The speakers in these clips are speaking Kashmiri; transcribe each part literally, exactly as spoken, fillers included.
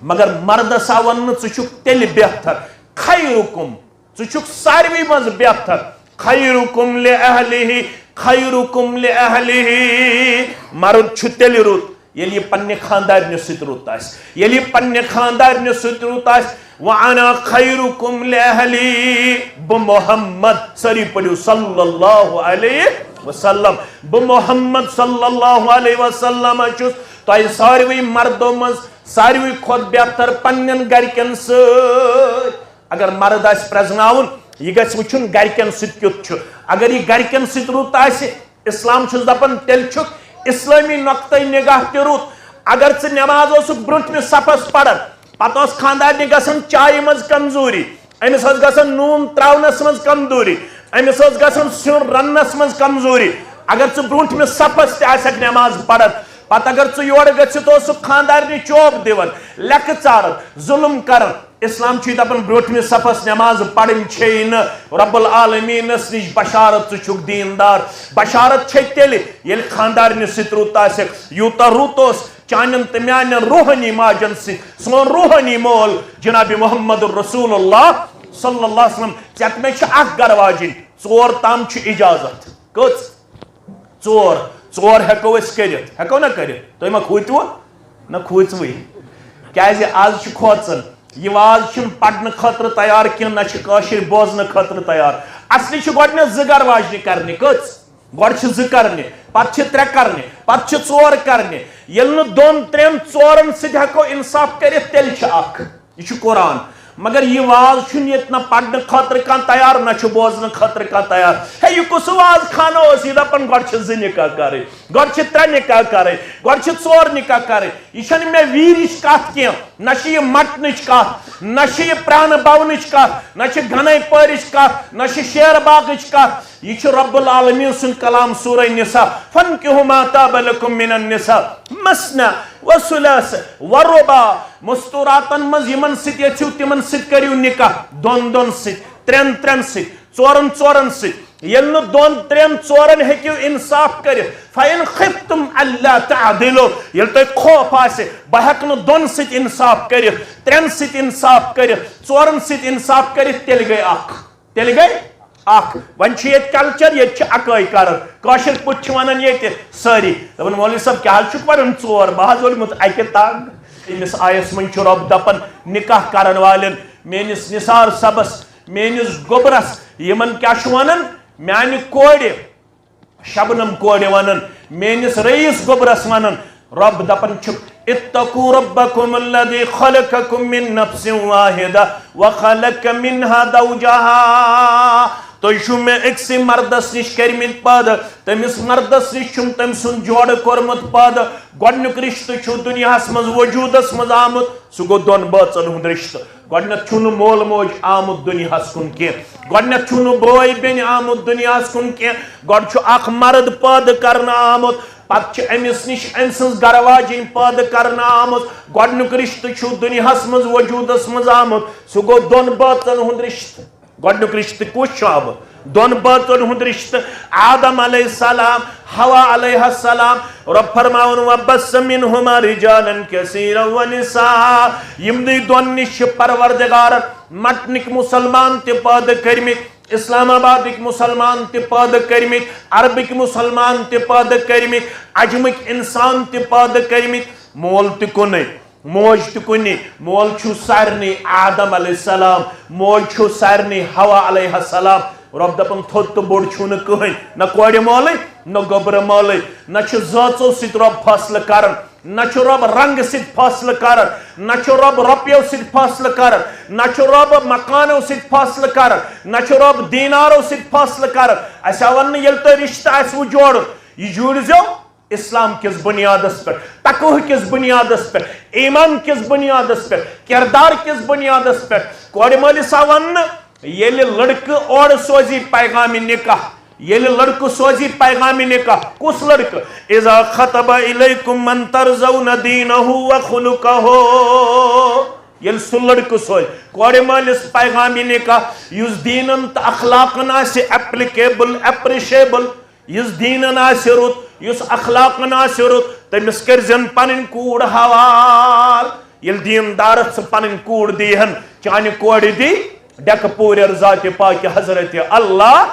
مگر مردس آو وننہٕ، ژٕ چھُکھ تیٚلہِ بہتر۔ خیرکم، ژٕ چھُکھ ساروی منٛز بہتر۔ خیرکم لأہلہ، خیرکم لأہلہ۔ مرد چھُ تیٚلہِ رُت، ییٚلہِ یہِ پننہِ خاندارنہِ سۭتۍ رُت آسہِ۔ ییٚلہِ یہِ پننہِ خاندارنہِ سۭتۍ رُت آسہِ، وانا خیرکم لأہلی، بہٕ محمد، سٲری پٔرِو صلی اللہ علیہ وسلم، بہٕ محمد صلی اللہ علیہ وسلم چھُس تۄہہِ ساروٕے مردو منٛز ساروٕے کھۄتہٕ بہتر پننٮ۪ن گرِکٮ۪ن سۭتۍ۔ اگر مرد آسہِ پرزناوُن، یہِ گژھِ وٕچھُن گرِکٮ۪ن سۭتۍ کیُتھ چھُ۔ اگر یہِ گرِکٮ۪ن سۭتۍ رُت آسہِ، اسلام چھُس دپان تیٚلہِ چھُکھ اسلٲمی نقطہٕ نگاہ تہِ رُت۔ اگر ژٕ نٮ۪ماز اوسُکھ برونٛٹھمِس صفس پران، پتہٕ اوس خاندارنہِ گژھان چایہِ منٛز کمزوری، أمِس ٲس گژھان نوٗن تراونس منٛز کمزوری، أمِس ٲس گژھان سیُن رننس منٛز کمزوری۔ اگر ژٕ برونٛٹھمِس صفس تہِ آسکھ نٮ۪ماز پران، پتہٕ اگر ژٕ یورٕ گٔژھِتھ اوسُکھ خاندارنہِ چوب دِوان، لٮ۪کہٕ ژاران، ظُلم کران، اسلام چھُے دپان برونٛٹھمِس صفس نٮ۪ماز پرٕنۍ چھے نہٕ۔ رب العالمینس نِش بشارت، ژٕ چھُکھ دیندار۔ بشارت چھے تیٚلہِ، ییٚلہِ خاندارنہِ سۭتۍ رُت آسکھ۔ یوٗتاہ رُت اوس چانٮ۪ن تہٕ میانٮ۪ن روحٲنی ماجن سۭتۍ سون روحٲنی مول جناب محمد رسول اللہ صلی اللہ علیہ وسلم۔ ژےٚ مےٚ چھِ اکھ گرٕ واجِنۍ، ژور تام چھُ اجازت۔ کٔژ؟ ژور۔ ژور ہٮ۪کو أسۍ کٔرِتھ، ہٮ۪کو نہ کٔرِتھ؟ تُہۍ ما کھوٗژوٕ؟ نہ کھوٗژوٕے۔ کیازِ آز چھِ کھوژان۔ یہِ واز چھِنہٕ پرنہٕ خٲطرٕ تیار کینٛہہ، نہ چھِ کٲشِر بوزنہٕ خٲطرٕ تیار۔ اصلی چھِ گۄڈٕنٮ۪تھ زٕ گرٕ واجنہِ کرنہِ۔ کٔژ؟ گۄڈٕ چھِ زٕ کرنہِ، پتہٕ چھِ ترٛےٚ کرنہِ، پتہٕ چھِ ژور کرنہِ۔ ییٚلہِ نہٕ دۄن، ترٛٮ۪ن، ژورن سۭتۍ ہٮ۪کو انصاف کٔرِتھ، تیٚلہِ چھِ اکھ۔ یہِ چھُ قرآن۔ مگر یہِ واز چھُنہٕ ییٚتہِ نہ پرنہٕ خٲطرٕ کانٛہہ تیار، نہ چھُ بوزنہٕ خٲطرٕ کانٛہہ تیار۔ ہے، یہِ کُس واز خانہ اوس؟ یہِ دپان گۄڈٕ چھِ زٕ نکاح کرٕنۍ، گۄڈٕ چھِ ترٛےٚ نکاح کرٕنۍ، گۄڈٕ چھِ ژور نکاح کرٕنۍ۔ یہِ چھَنہٕ مےٚ ویٖرِچ کتھ کینٛہہ، نہ چھِ یہِ مٹنٕچ کتھ، نہ چھِ یہِ پرانہٕ بونٕچ کتھ، نہ چھِ گنے پٲرِچ کتھ، نہ چھِ شیر باغٕچ کتھ۔ یہِ چھُ رب العالمین سُنٛد کلام سورہ نساء، فانکحوا ما طاب لکم من النساء مثنی و ثلاث و رباع۔ مستوراتن منٛز یِمن سۭتۍ یژھِو تِمن سۭتۍ کٔرِو نکاح، دۄن دۄن سۭتۍ، ترٛٮ۪ن ترٛٮ۪ن سۭتۍ، ژورن ژورن سۭتۍ۔ ییٚلہِ نہٕ دۄن ترٛٮ۪ن ژورن ہیٚکِو انصاف کٔرِتھ، فَإِنْ خِفْتُمْ أَلَّا تَعْدِلُوا، ییٚلہِ تۄہہِ خوف آسہِ بہٕ ہٮ۪کہٕ نہٕ دۄن سۭتۍ انصاف کٔرِتھ، ترٛٮ۪ن سۭتۍ انصاف کٔرِتھ، ژورن سۭتۍ انصاف کٔرِتھ، تیٚلہِ گٔے اکھ۔ تیٚلہِ گٔے اکھ۔ وۄنۍ چھُ ییٚتہِ culture، ییٚتہِ چھِ اکٲے کران۔ کٲشِر پٲٹھۍ چھِ وَنان ییٚتہِ سٲری۔ دَپان، "مولوی صٲب، کیٛاہ حظ چھُکھ پَران ژور؟ بہٕ حظ اوٚنمُت اَکہِ تانٛگہٕ۔" أمِس آیَس منٛز چھُ رۄب دَپان، نِکاح کرن والٮ۪ن، میٲنِس نثار صٲبَس، میٲنِس گوٚبرَس، یِمَن کیٛاہ چھُ وَنان؟ میانہِ کورِ، شبنم کورِ وَنان، میٲنِس رئیس گوٚبرَس وَنان، رۄب دَپان چھُ، "اتقوا ربکم الذی خلقکم من نفس واحدہ وخلق منها زوجها۔" تُہۍ چھِو مےٚ أکسٕے مردس نِش کٔرمٕتۍ پٲدٕ، تٔمِس مردس نِش چھُم تٔمۍ سُنٛد جوڑٕ کوٚرمُت پٲدٕ۔ گۄڈٕنیُک رِشتہٕ چھُ دُنیاہَس منٛز وجوٗدَس منٛز آمُت، سُہ گوٚو دۄن بٲژَن ہُنٛد رِشتہٕ۔ گۄڈٕنیتھ چھُنہٕ مول موج آمُت دُنیاہَس کُن کینٛہہ۔ گۄڈٕنیتھ چھُنہٕ بٲے بیٚنہِ آمُت دُنیاہَس کُن کینٛہہ۔ گۄڈٕ چھُ اکھ مرد پٲدٕ کرنہٕ آمُت، پتہٕ چھِ أمِس نِش أمۍ سٕنٛز گرٕ واجِنۍ پٲدٕ کرنہٕ آمٕژ۔ گۄڈٕنیُک رِشتہٕ چھُ دُنیاہَس منٛز وجوٗدَس منٛز آمُت، سُہ گوٚو دۄن بٲژَن ہُنٛد رِشتہٕ۔ گۄڈٕنیُک رِشتہٕ کُس چھُ آمُت؟ دۄن بٲژَن ہُنٛد رِشتہٕ۔ آدم علیہ السلام، حوا علیہ السلام۔ رۄب فرماوُن، "وبث منہما رجالا کثیرا ونساء۔" یِمنٕے دۄن نِش چھِ پروردگارن مٹنٕکۍ مُسلمان تہِ پٲدٕ کٔرمٕتۍ، اسلام آبادٕکۍ مُسلمان تہِ پٲدٕ کٔرمٕتۍ، عربٕکۍ مُسلمان تہِ پٲدٕ کٔرمٕتۍ، عجمٕکۍ انسان تہِ پٲدٕ کٔرمٕتۍ۔ مول تہِ کُنُے، موج تہِ کُنی۔ مول چھُ سارنٕے آدم علیہ السلام، موج چھُ سارنٕے حوا علیہ السلام۔ رۄب دَپان، تھوٚد تہٕ بوٚڑ چھُنہٕ کٕہٕنۍ، نہ کورِ مولٕے، نہ گوٚبرٕ مولٕے، نہ چھُ زٲژو سۭتۍ رۄب فٲصلہٕ کران، نہ چھُ رۄب رنگہٕ سۭتۍ فٲصلہٕ کران، نہ چھُ رۄب رۄپیو سۭتۍ فٲصلہٕ کران، نہ چھُ رۄب مکانو سۭتۍ فٲصلہٕ کران، نہ چھُ رۄب دینارو سۭتۍ فٲصلہٕ کران۔ اَسہِ آو وَننہٕ، ییٚلہِ تۄہہِ رِشتہٕ آسِوٕ جوڑُن، یہِ جوڑزیو اسلام کِس بُنیادس پٮ۪ٹھ، تقوہ کِس بُنیادس پٮ۪ٹھ، ایمان کِس بُنیادس پٮ۪ٹھ، کردار کِس بُنیادس پٮ۪ٹھ۔ کورِ مٲلِس آو وننہٕ، ییٚلہِ لڑکہٕ اورٕ سوزی پیغام نکاح، ییٚلہِ لڑکہٕ سوزی پیغام نکاح، کُس لڑکہٕ؟ "اذا خطب الیکم من ترضون دینہ و خلقہ"، ییٚلہِ سُہ لڑکہٕ سوزِ کورِ مٲلِس پیغام نکاح، یُس دیٖنن تہٕ اخلاقن آسہِ applicable، appreciable، یُس دیٖنن آسہِ رُت، یُس اخلاقن آسہِ رُت، تٔمِس کٔرۍزٮ۪ن پنٕنۍ کوٗر حوال۔ ییٚلہِ دیٖندارس ژٕ پنٕنۍ کوٗر دیٖہن، چانہِ کورِ دی ڈیکہٕ پوٗرٮ۪ر ذاتِ پاکہِ حضرت اللہ،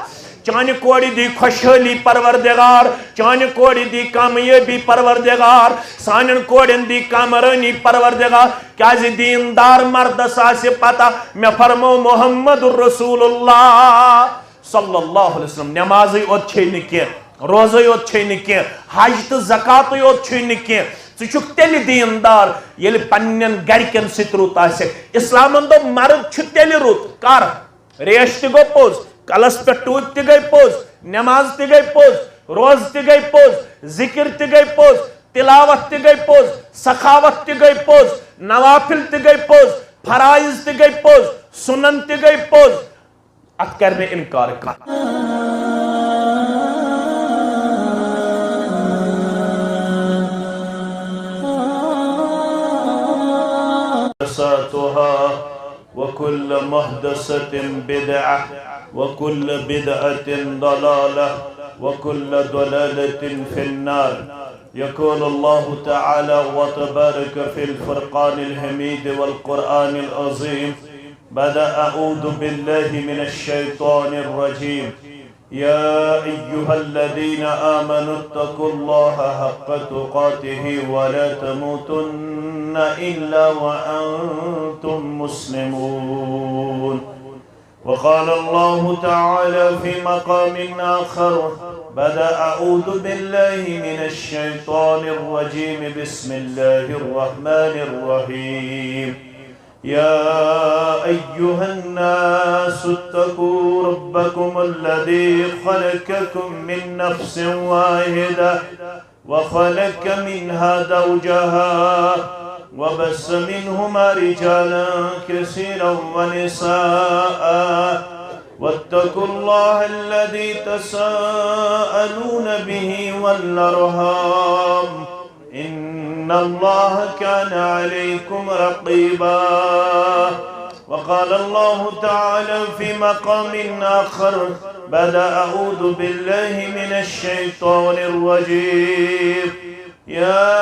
چانہِ کورِ دی خۄشحٲلی پروردگار، چانہِ کورِ دی کامیٲبی پروردگار، سانٮ۪ن کورٮ۪ن دی کامرٲنی پروردگار۔ کیازِ دیٖندار مردس آسہِ پتہ، مےٚ فرمو محمد رسول اللہ صلی اللہ علیہ وسلم، نمازٕے یوت چھے نہٕ کینٛہہ، روزے یوت چھے نہٕ کینٛہہ، حج تہٕ زکاتٕے یوت چھُے نہٕ کینٛہہ۔ ژٕ چھُکھ تیٚلہِ دیٖندار، ییٚلہِ پننٮ۪ن گرِکٮ۪ن سۭتۍ رُت آسٮ۪کھ۔ اسلامن دوٚپ، مرد چھُ تیٚلہِ رُت۔ کر؟ ریش تہِ گوٚو پوٚز، کلس پٮ۪ٹھ ٹوٗپۍ تہِ گٔے پوٚز، نماز تہِ گٔے پوٚز، روزٕ تہِ گٔے پوٚز، ذکر تہِ گٔے پوٚز، تلاوت تہِ گٔے پوٚز، سخاوت تہِ گٔے پوٚز، نوافل تہِ گٔے پوٚز، فرائض تہِ گٔے پوٚز، سنن تہِ گٔے پوٚز۔ اتھ کرِ نہٕ انکار کانٛہہ۔ محدثاتها، وكل محدثة بدعة، وكل بدعة ضلالة، وكل ضلالة في النار. يقول الله تعالى وتبارك في الفرقان الحميد والقرآن العظيم بعد أعوذ بالله من الشيطان الرجيم. يا أيها الذين آمنوا اتقوا الله حق تقاته ولا تموتن إلا وأنتم مسلمون. وقال الله تعالى في مقام آخر بعد أعوذ بالله من الشيطان الرجيم. بسم الله الرحمن الرحيم. يا أيها الناس اتقوا ربكم الذي خلقكم من نفس واحدة وخلق منها زوجها وبث منهما رجالا كثيرا ونساء واتقوا الله الذي تساءلون به والأرحام إن الله كان عليكم رقيبا. وقال الله تعالى في مقام آخر بعد أعوذ بالله من الشيطان الرجيم. يا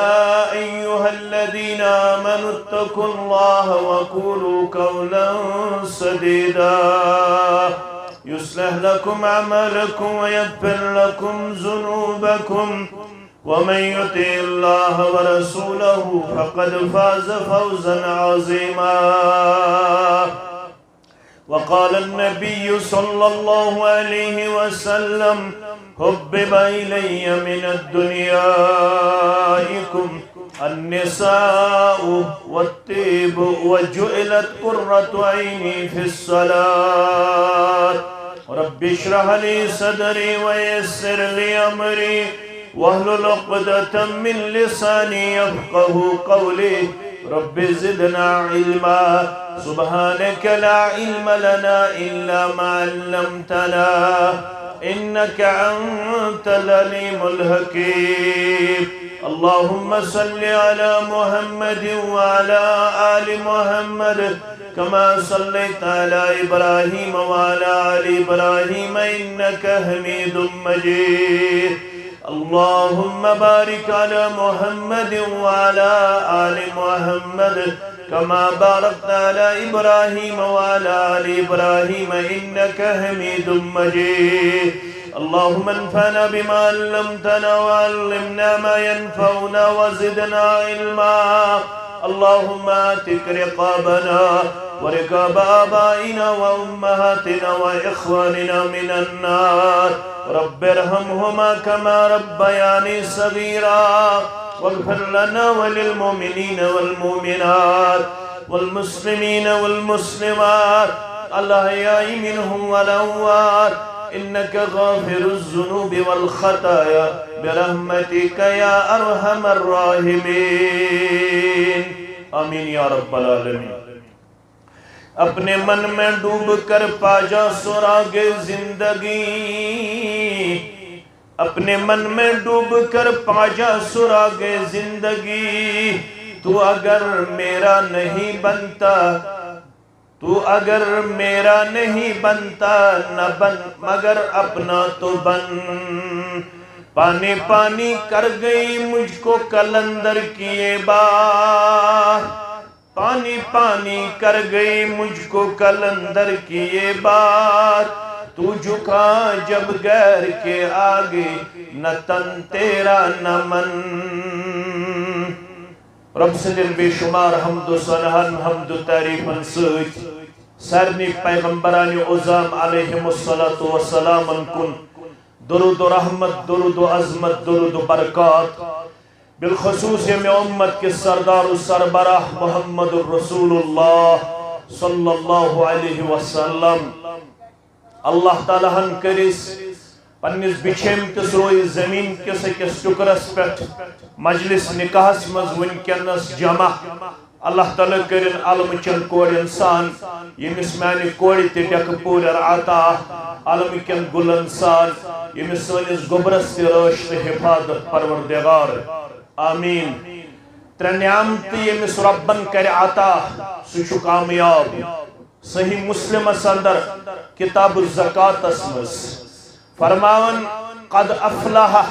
أيها الذين آمنوا اتقوا الله وقولوا قولا سديدا يصلح لكم أعمالكم ويغفر لكم ذنوبكم ومن يطع الله ورسوله فقد فاز فوزا عظيما. وقال النبي صلى الله عليه وسلم: حبب إلي من أدنيائكم النساء والطيب وجعلت قرة عيني في الصلاة. رب اشرح لي صدري ويسر لي أمري واحلل عقدة من لساني يفقه قولي. رب زدنا علما. سبحانك لا علم لنا إلا ما علمتنا إنك أنت العليم الحكيم. اللهم صل على محمد وعلى آل محمد كما صليت على إبراهيم وعلى آل إبراهيم إنك حميد مجيد. اللهم بارك على محمد وعلى آل محمد كما باركت على إبراهيم وعلى آل إبراهيم إنك حميد مجيد. اللهم انفعنا بما علمتنا وعلمنا ما ينفعنا وزدنا علما. اللهم اعتق رقابنا ورقاب آبائنا وأمهاتنا وإخواننا من النار. رب ارحمهما كما ربياني صغيرا. واغفر لنا وللمؤمنين والمؤمنات والمسلمين والمسلمات الأحياء منهم والأموات إنك غافر الذنوب والخطايا برحمتك يا أرحم الراحمين. آمين يا رب العالمين. اپنے من میں ڈوب کر پا جا سراغ زندگی، اپنے من میں ڈوب کر پا جا سراغ زندگی۔ تو اگر میرا نہیں بنتا، تو اگر میرا نہیں بنتا، نہ بن مگر اپنا تو بن۔ پانی پانی کر گئی مجھ کو قلندر کی یہ بات۔ پانی پانی کر گئی مجھ کو قلندر کی یہ بات، تو جھکا جب غیر کے آگے، نہ تن تیرا نہ من۔ رب سٕنٛدٮ۪ن بے شمار حمد و ثناہن، حمد و تعریفن سۭتۍ سارنٕے پیغمبرانِ عظام علیہم الصلوۃ والسلامن کُن درود و رحمت، درود و عظمت، درود و برکات، بالخصوص ییٚمہِ امت کِس سردار و سربراہ محمد رسول اللہ صلی اللہ علیہ وسلم۔ اللہ تعالیٰ ہن کٔرِس پننِس بِچھیمتِس رویہِ زمین کِس أکِس ٹُکرس پٮ۪ٹھ مجلس نکاحس منٛز وٕنکیٚنس جمع۔ اللہ تعالیٰ کٔرِن علمہٕ چٮ۪ن کورٮ۪ن سان، ییٚمِس میانہِ کورِ تہِ ڈٮ۪کہٕ پوٗرٮ۪ر عطا، علمہٕ کٮ۪ن گُلن سان، ییٚمِس سٲنِس گوٚبرس تہِ رٲچھ تہٕ حفاظت پروردگار۔ آمین۔ ترٛےٚ نعمتہٕ ییٚمِس رۄبن کرِ عطا، سُہ چھُ کامیاب۔ صحیح مسلمس اندر کتاب الزکاتس منٛز فرماوان، قد افلح،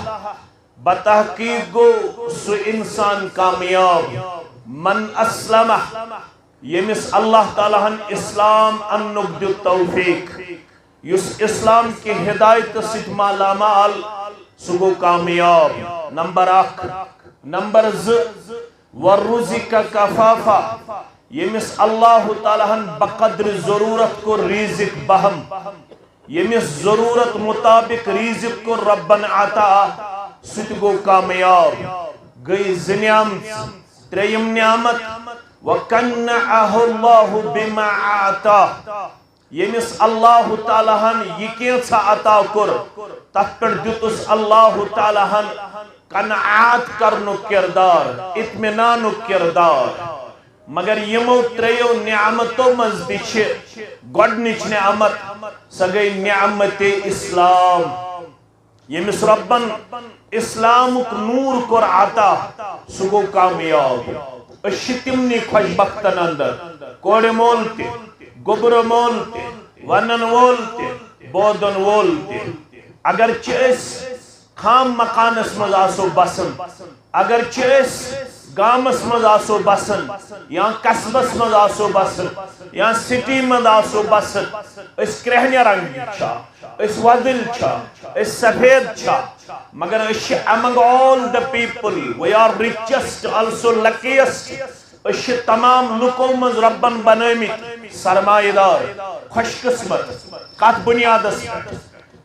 بتحقیق گوٚو سُہ انسان کامیاب، من اسلم، ییٚمِس اللہ تعالیٰ ہن اسلام اننُک دیُت توفیق، یُس اسلام کہِ ہدایتہٕ سۭتۍ مالا مال، سُہ گوٚو کامیاب۔ نمبر اکھ۔ نمبر زٕ، ورزق کفافا، ییٚمِس اللہ تعالیٰ ہن بقدر ضرورت کوٚر رزق بہم، ییٚمِس ضرورت مطابق رزق کوٚر رۄبن عطا، سُہ تہِ گوٚو کامیاب۔ گٔے زٕ نعمژٕ۔ ترٛیٚیِم نعمت، وقنعه الله بما اعطاه، ییٚمِس اللہ تعالیٰ ہن یہِ کینٛژھا عطا کوٚر، تتھ پٮ۪ٹھ دیُتُس اللہ تعالیٰ ہن قناعت کرنُک کردار، اطمینانُک کردار۔ مگر یِمو ترٛیٚیو نعمتو منٛز تہِ چھِ گۄڈنِچ نعمت، سۄ گٔے نعمت اسلام۔ ییٚمِس رۄبن اسلامُک نوٗر کوٚر عطا، سُہ گوٚو کامیاب۔ أسۍ چھِ تِمنٕے خۄش بختن اندر، کورِ مول تہِ، گوٚبرٕ مول تہِ، ونن وول تہِ، بودن وول تہِ۔ اگرچہِ أسۍ خام مکانس منٛز آسو بسان، اگرچہِ أسۍ گامس منٛز آسو بسان، یا قصبس منٛز آسو بسان، یا سٹی منٛز آسو بسان، أسۍ کرٛہنہِ رنگٕکۍ چھا، أسۍ وۄزٕلۍ چھا، أسۍ سفید چھا، مگر أسۍ چھِ among all the people، we are richest also luckiest۔ أسۍ چھِ تمام لُکو منٛز رۄبن بنٲومٕتۍ سرمایہ دار، خۄش قسمت۔ کتھ بنیادس پٮ۪ٹھ؟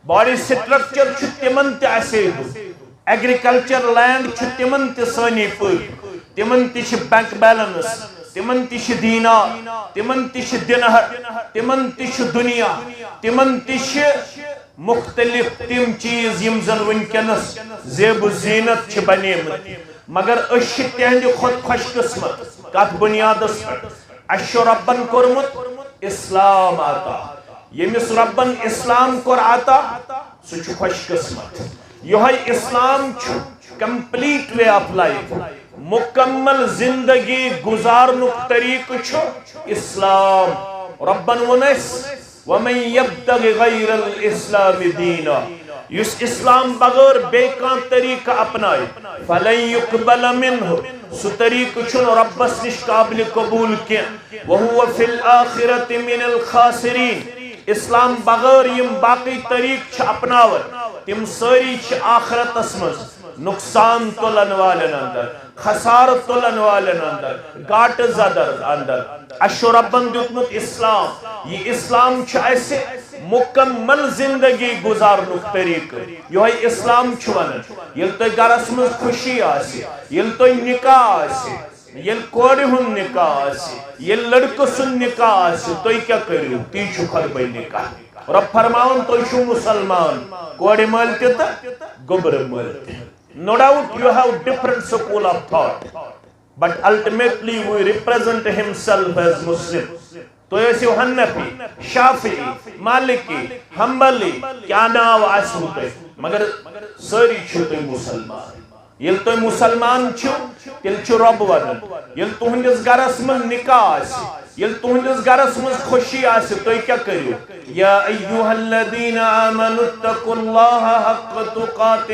باڈی سٹرکچر چھُ تِمن تہِ اسے ہیوٗ، ایگریکلچر لینڈ چھُ تِمن تہِ سٲنی پٲٹھۍ، تِمن تہِ چھِ بینک بیلنس، تِمن تہِ چھِ دینار، تِمن تہِ چھِ دِنہر، تِمن تہِ چھُ دُنیا، تِمن تہِ چھِ مختلف تِم چیٖز یِم زن وٕنکیٚنس زیب و زینت چھِ بنیمٕتۍ، مگر أسۍ چھِ تِہنٛدِ کھۄتہٕ خۄش قسمت۔ کتھ بنیادس پٮ۪ٹھ؟ اسہِ چھُ رۄبن کوٚرمُت اسلام عطا۔ ییٚمِس رۄبن اسلام کوٚر عطا، سُہ چھُ خۄش قسمت۔ یِہوٚے اسلام چھُ complete way of life، مکمل زندگی گُزارنُک طریقہٕ چھُ اسلام۔ رۄبن ووٚن اسہِ، ومن یبتغ غیر الاسلام دینا، یُس اسلام بغٲر بیٚیہِ کانٛہہ طریقہٕ اپنایہِ، فلن یقبل منہ، سُہ طریقہٕ چھُنہٕ رۄبس نِش قابل قبول کینٛہہ۔ وہو فی الآخرۃ من الخاسرین، اسلام بغٲر یِم باقٕے طریقہٕ چھِ اپناوان، تِم سٲری چھِ آخرتس منٛز نقصان تُلن والٮ۪ن اندر، خسارٕ تُلن والٮ۪ن اندر، گاٹہٕ زدر اندر۔ اسہِ چھُ رۄبن دیُتمُت اسلام۔ یہِ اسلام چھُ اسہِ مکمل زندگی گُزارنُک طریقہٕ۔ یِہوٚے اسلام چھُ ونان، ییٚلہِ تۄہہِ گرس منٛز خوشی آسہِ، ییٚلہِ تۄہہِ نکاح آسہِ، ییٚلہِ کورِ ہُنٛد نکاح آسہِ، ییٚلہِ لڑکہٕ سُنٛد نکاح آسہِ، تُہۍ کیٛاہ کٔرِو؟ تی چھُ خطبے نکاح۔ رۄب فرماوان، تُہۍ چھِو مسلمان، کورِ مٲلۍ تہِ تہٕ گوٚبرٕ مٲلۍ تہِ۔ No doubt you have different school of thought, but ultimately we represent himself as Muslim. تُہۍ ٲسِو حنفی، شافعی، مالکی، حنبلی، کیٛاہ ناو آسِوٕ تۄہہِ، مگر سٲری چھِو تُہۍ مسلمان۔ ییٚلہِ تُہۍ مسلمان چھِو، تیٚلہِ چھُ رۄب ونان، ییٚلہِ تُہنٛدِس گرس منٛز نکاح آسہِ، ییٚلہِ تُہنٛدِس گرس منٛز خوشی آسہِ، تُہۍ کیٛاہ کٔرِو؟ یا ایھا الذین آمنوا اتقوا اللہ حق تقاتہ۔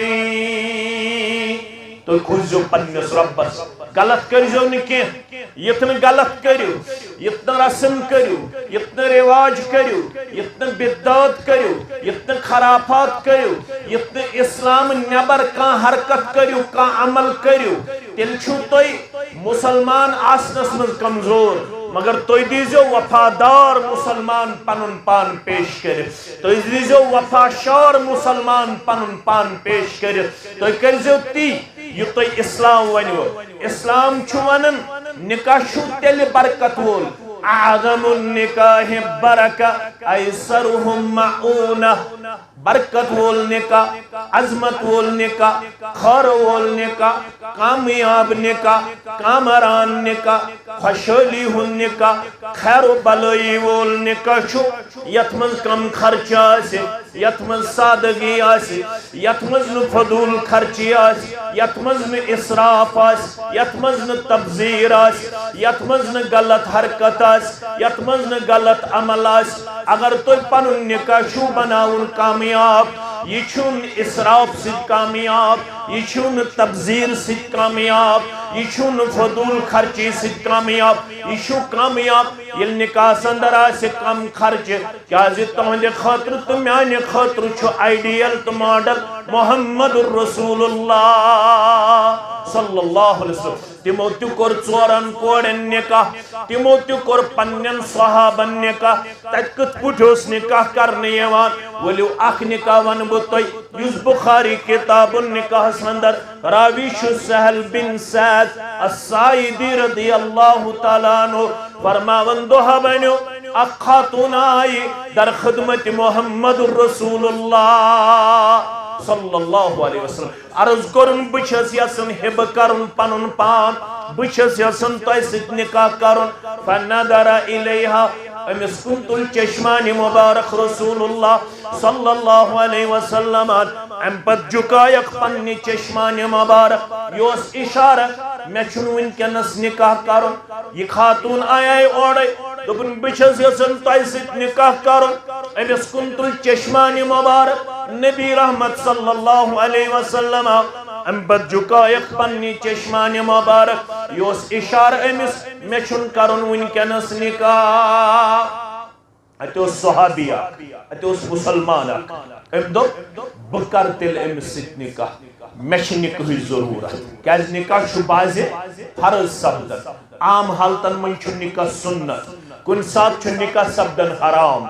تُہۍ کھوٗژزیو پننِس رۄبس، غلط کٔرزیو نہٕ کینٛہہ۔ یِتھ نہٕ غلط کٔرِو، یِتھ نہٕ رسم کٔرِو، یِتھ نہٕ رواج کٔرِو، یِتھ نہٕ بدعت کٔرِو، یِتھ نہٕ خرافات کٔرِو، یِتھ نہٕ اسلام نٮ۪بر کانٛہہ حرکت کٔرِو، کانٛہہ عمل کٔرِو، تیٚلہِ چھِو تُہۍ مسلمان آسنس منٛز کمزور، مگر تُہۍ دیٖزیو وفادار مسلمان پنُن پان پیش کٔرِتھ۔ تُہۍ دیٖزیو وفا شار مسلمان پنُن پان پیش کٔرِتھ۔ تُہۍ کٔرزیو تی یہِ تۄہہِ اسلام ونوٕ۔ اسلام چھُ ونان، نکاح چھُ تیٚلہِ برکت وول۔ اعظم النکاح برکہ، ایسرہم معونہ۔ برکت وول نکاح، عظمت وول نکاح، خٲر وول نکاح، کامیاب نکاح، کامران نکاح، خۄشحٲلی ہُنٛد نکاح، خیر و بلٲیی وول نکاح چھُ، یتھ منٛز کم خرچہ آسہِ، یتھ منٛز سادگی آسہِ، یتھ منٛز نہٕ فضول خرچی آسہِ، یتھ منٛز نہٕ اسراف آسہِ، یتھ منٛز نہٕ تبذیر آسہِ، یتھ منٛز نہٕ غلط حرکت آسہِ، یتھ منٛز نہٕ غلط عمل آسہِ۔ اگر تُہۍ پنُن نکاح چھُو بناوُن کامیاب، یہِ چھُنہٕ اسراف سۭتۍ کامیاب، یہِ چھُنہٕ تبذیر سۭتۍ کامیاب، یہِ چھُنہٕ فضول خرچی سۭتۍ کامیاب، یہِ چھُ کامیاب ییٚلہِ نکاحس اندر آسہِ کم خرچہِ، کیازِ تُہنٛدِ خٲطرٕ تہٕ میانہِ خٲطرٕ چھُ آئیڈیل تہٕ ماڈل محمد رسول اللہ صلی اللہ علیہ وسلم۔ تِمو تہِ کوٚر ژورن کورٮ۪ن نکاح، تِمو تہِ کوٚر پننٮ۪ن صحابن نکاح۔ تتہِ کِتھ پٲٹھۍ اوس نکاح کرنہٕ یِوان؟ ؤلِو اکھ نکاح ونہٕ بہٕ تۄہہِ، یُس بخاری کتاب النکاحس اندر راوی چھُ سہل بن سعد الساعدی رضی اللہ تعالیٰ عنہ۔ فرماوان دۄہ بنیو، اکھ خاتون آیہِ در خدمت محمد رسول اللہ صلی اللہ علیہ وسلم۔ عرض کوٚرُن، بہٕ چھَس یژھان ہبہٕ کرُن پنُن پان، بہٕ چھَس یژھان تۄہہِ سۭتۍ نکاح کرُن۔ فنظر الیہا، أمِس کُن تُل چشمانِ مبارک رسول اللہ صلی اللہ علیہ وسلم۔ امہِ پتہٕ جُکایکھ پننہِ چشمانِ مبارک، یہِ اوس اشارٕ، مےٚ چھُنہٕ وٕنکیٚنس نکاح کرُن۔ یہِ خاتون آیے اورے، دوٚپُن، بہٕ چھَس یژھان تۄہہِ سۭتۍ نکاح کرُن۔ أمِس کُن تُل چشمانِ مبارک نبی رحمت صلی اللہ علیہ وسلم۔ امہِ پتہٕ جُکایکھ پننہِ چشمانِ مبارک، یہِ اوس اشارٕ أمِس، مےٚ چھُنہٕ کرُن وٕنکیٚنس نکاح۔ اتہِ اوس صحابی اکھ، اتہِ اوس مسلمان اکھ۔ أمۍ دوٚپ، بہٕ کرٕ تیٚلہِ أمِس سۭتۍ نکاح، مےٚ چھِ نکاحٕچ ضروٗرت۔ کیازِ نکاح چھُ بعضِ فرض سپدان، عام حالتن منٛز چھُ نکاح سُنت، کُنہِ ساتہٕ چھُ نکاح سپدان حرام۔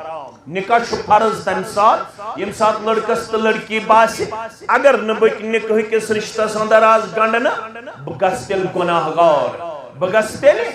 نکاح چھُ فرض تمہِ ساتہٕ، ییٚمہِ ساتہٕ لڑکس تہٕ لڑکی باسہِ، اگر نہٕ بہٕ نکاح کِس رشتس اندر آز گنڈنہٕ، بہٕ گژھٕ تیٚلہِ گناہ گار، بہٕ گژھٕ تیٚلہِ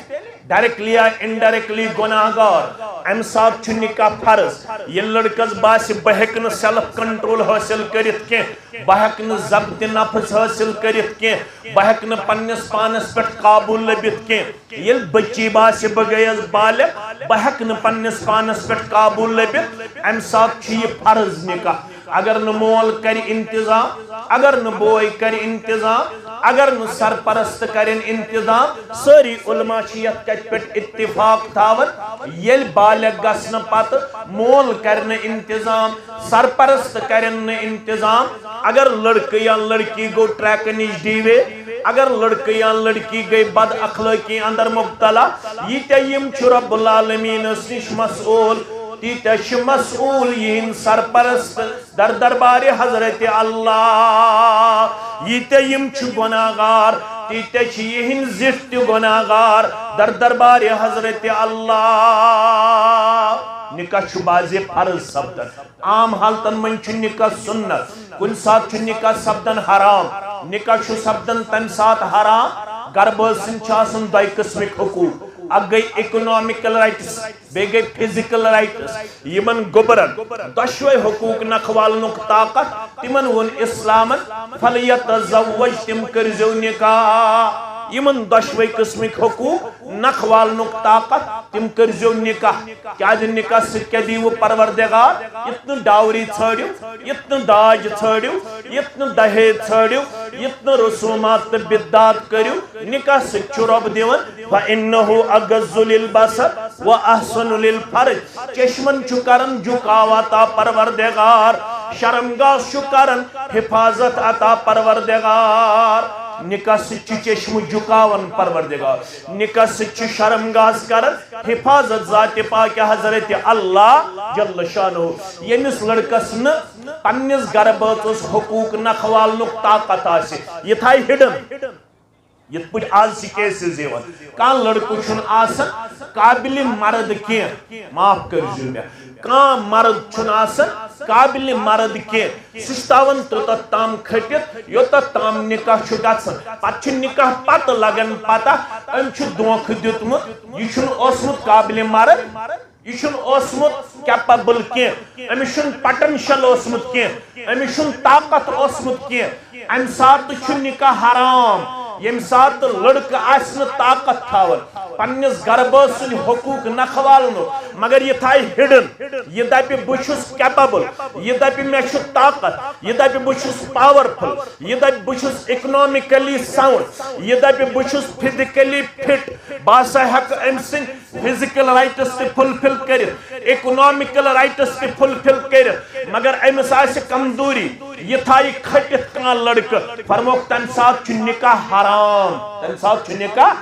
ڈائریکٹلی یا انڈائریکٹلی گناہ گار۔ امہِ ساتہٕ چھُ نکاح فرض۔ ییٚلہِ لڑکس باسہِ، بہٕ ہیٚکہٕ نہٕ سیلف کنٹرول حٲصِل کٔرِتھ کینٛہہ، بہٕ ہیٚکہٕ نہٕ ضبط نفس حٲصِل کٔرِتھ کینٛہہ، بہٕ ہیٚکہٕ نہٕ پننِس پانس پٮ۪ٹھ قابو لٔبِتھ کینٛہہ، ییٚلہِ بچی باسہِ، بہٕ گٔیَس بالغ، بہٕ ہیٚکہٕ نہٕ پننِس پانس پٮ۪ٹھ قابو لٔبِتھ، امہِ ساتہٕ چھُ یہِ فرض نکاح۔ اگر نہٕ مول کرِ انتظام، اگر نہٕ بوے کرِ انتظام، اگر نہٕ سرپرست کرن انتظام، سٲری علماء چھِ یتھ کتھِ پٮ۪ٹھ اتفاق تھاوان، ییٚلہِ بالغ گژھنہٕ پتہٕ مول کرِ نہٕ انتظام، سرپرست کرن نہٕ انتظام، اگر لڑکہٕ یا لڑکی گوٚو ٹریک نِش ڈیویٹ، اگر لڑکہٕ یا لڑکی گٔے بد اخلٲقی اندر مبتلا، ییٖتیٛاہ یِم چھِ رب العالمینس نِش مسئول، تیٖتیٛاہ چھِ مسئول یِہِنٛدۍ سرپرست در دربارِ حضرت اللہ۔ ییٖتیٛاہ یِم چھِ گۄناہ گار، تیٖتیٛاہ چھِ یِہِنٛدۍ زِٹھۍ تہِ گۄناہ گار در دربارِ حضرت اللہ۔ نکاح چھُ بعضِ فرض سپدان، عام حالتن منٛز چھُ نکاح سُنت، کُنہِ ساتہٕ چھُ نکاح سپدان حرام۔ نکاح چھُ سپدان تمہِ ساتہٕ حرام، گرٕ بٲژ سٕنٛدۍ چھِ آسان دۄیہِ قٕسمٕکۍ حقوٗق، اکھ گٔے اکنامکل رائٹس، بیٚیہِ گٔے فزیکل رائٹس۔ یِمن گوٚبرن دۄشوے حقوٗق نکھٕ والنُک طاقت، تِمن ووٚن اسلامن، فلیتزوج، تِم کٔرزیو نکاح۔ یِمن دۄشوے قٕسمٕکۍ حقوٗق نکھٕ والنُک طاقت، تِم کٔرزیو نکاح۔ کیازِ نکاح سۭتۍ کیٛاہ دیٖوٕ پروردگار؟ یُتھ نہٕ ڈاوری ژھٲنٛڈِو، یُتھ نہٕ داج ژھٲنٛڈِو، یُتھ نہٕ دہیج ژھٲنٛڈِو، یُتھ نہٕ رسومات تہٕ بدعات کٔرِو۔ نکاح سۭتۍ چھُ رب دِوان، فإنه أغض للبصر وأحصن للفرج۔ چشمن چھُ کران جُکاو عطا پروردگار، شرمگاہس چھُ کران حفاظت عطا پروردگار۔ نکاح سۭتۍ چھُ چشمہٕ جُکاوان پروردگار۔ نکاح سۭتۍ چھُ شرم گاز کران، حفاظت ذات پاک حضرت اللہ جل شانہ۔ ییٚمِس لڑکس نہٕ پننِس گرٕ بٲژس حقوق نکھوالنُک طاقت آسہِ، یہِ تھایہِ ہِڈن۔ یِتھ پٲٹھۍ آز چھِ کیسز یِوان، کانٛہہ لڑکہٕ چھُنہٕ آسان قابل مرد کینٛہہ، معاف کٔرزیو مےٚ، کانٛہہ مرد چھُنہٕ آسان قابل مرد کینٛہہ۔ سُہ چھُ تھاوان توٚتتھ تام کھٔٹِتھ، یوٚتتھ تام نکاح چھُ گژھان۔ پتہٕ چھُ نکاح پتہٕ لگان پتہ، أمۍ چھُ دھوکہٕ دیُتمُت، یہِ چھُنہٕ اوسمُت قابل مرد، یہِ چھُنہٕ اوسمُت کیپیبل کینٛہہ، أمِس چھُنہٕ پوٹینشل اوسمُت کینٛہہ، أمِس چھُنہٕ طاقت اوسمُت کینٛہہ۔ اَمہِ ساتہٕ چھُ نکاح حرام، ییٚمہِ ساتہٕ لڑکہٕ آسہِ نہٕ طاقت تھاوان پننِس گرٕ بٲژ سٕنٛدۍ حقوق نکھوالنُک، مگر یہِ تھایہِ ہِڈن۔ یہِ دپہِ، "بہٕ چھُس کیپیبل"، یہِ دپہِ، "مےٚ چھُ طاقت"، یہِ دپہِ، "بہٕ چھُس پاورفل"، یہِ دپہِ، "بہٕ چھُس اکنامکلی ساؤنڈ"، یہِ دپہِ، "بہٕ چھُس فزیکلی فٹ"، بہٕ ہسا ہٮ۪کہٕ أمۍ سٕنٛدۍ فزیکل رائٹس تہِ فلفل کٔرِتھ، اکنامکل رائٹس تہِ فلفل کٔرِتھ، مگر أمِس آسہِ کمزوری، یہِ تھایہِ کھٔٹِتھ کانٛہہ لڑکہٕ، فرموکھ، تمہِ ساتہٕ چھُ نکاح حرام، تمہِ ساتہٕ چھُ نکاح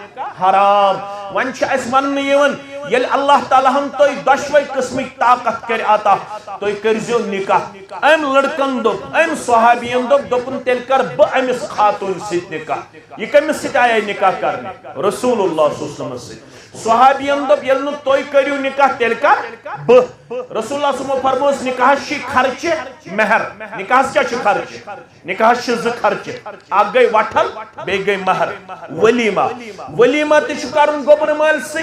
حرام۔ وۄنۍ چھُ اَسہِ وننہٕ یِوان، ییٚلہِ اللہ تعالیٰ ہن تۄہہِ دۄشوے قٕسمٕکۍ طاقت کرِ عطا، تُہۍ کٔرزیو نکاح۔ أمۍ لڑکن دوٚپ، أمۍ صحابین دوٚپ، دوٚپُن، "تیٚلہِ کر بہٕ أمِس خاتوٗنہِ سۭتۍ نکاح؟" یہِ کٔمِس سۭتۍ آیے نکاح کرنہِ؟ رسول اللہ صلی اللہ علیہ وسلمس سۭتۍ۔ صحابین دوٚپ، "ییٚلہِ نہٕ تُہۍ کٔرِو نکاح، تیٚلہِ کر بہٕ؟" رسول اللہ صلی اللہ علیہ وسلمو فرمووُس، "نکاحس چھِ خرچہِ مہر۔" نکاحس کیٛاہ چھُ خرچہِ؟ نکاحس چھِ زٕ خرچہِ، اکھ گٔے وٹھل، بیٚیہِ گٔے مہر۔ ولیمہ، ولیمہ تہِ چھُ کرُن گوٚبرٕ مٲلۍ سٕے،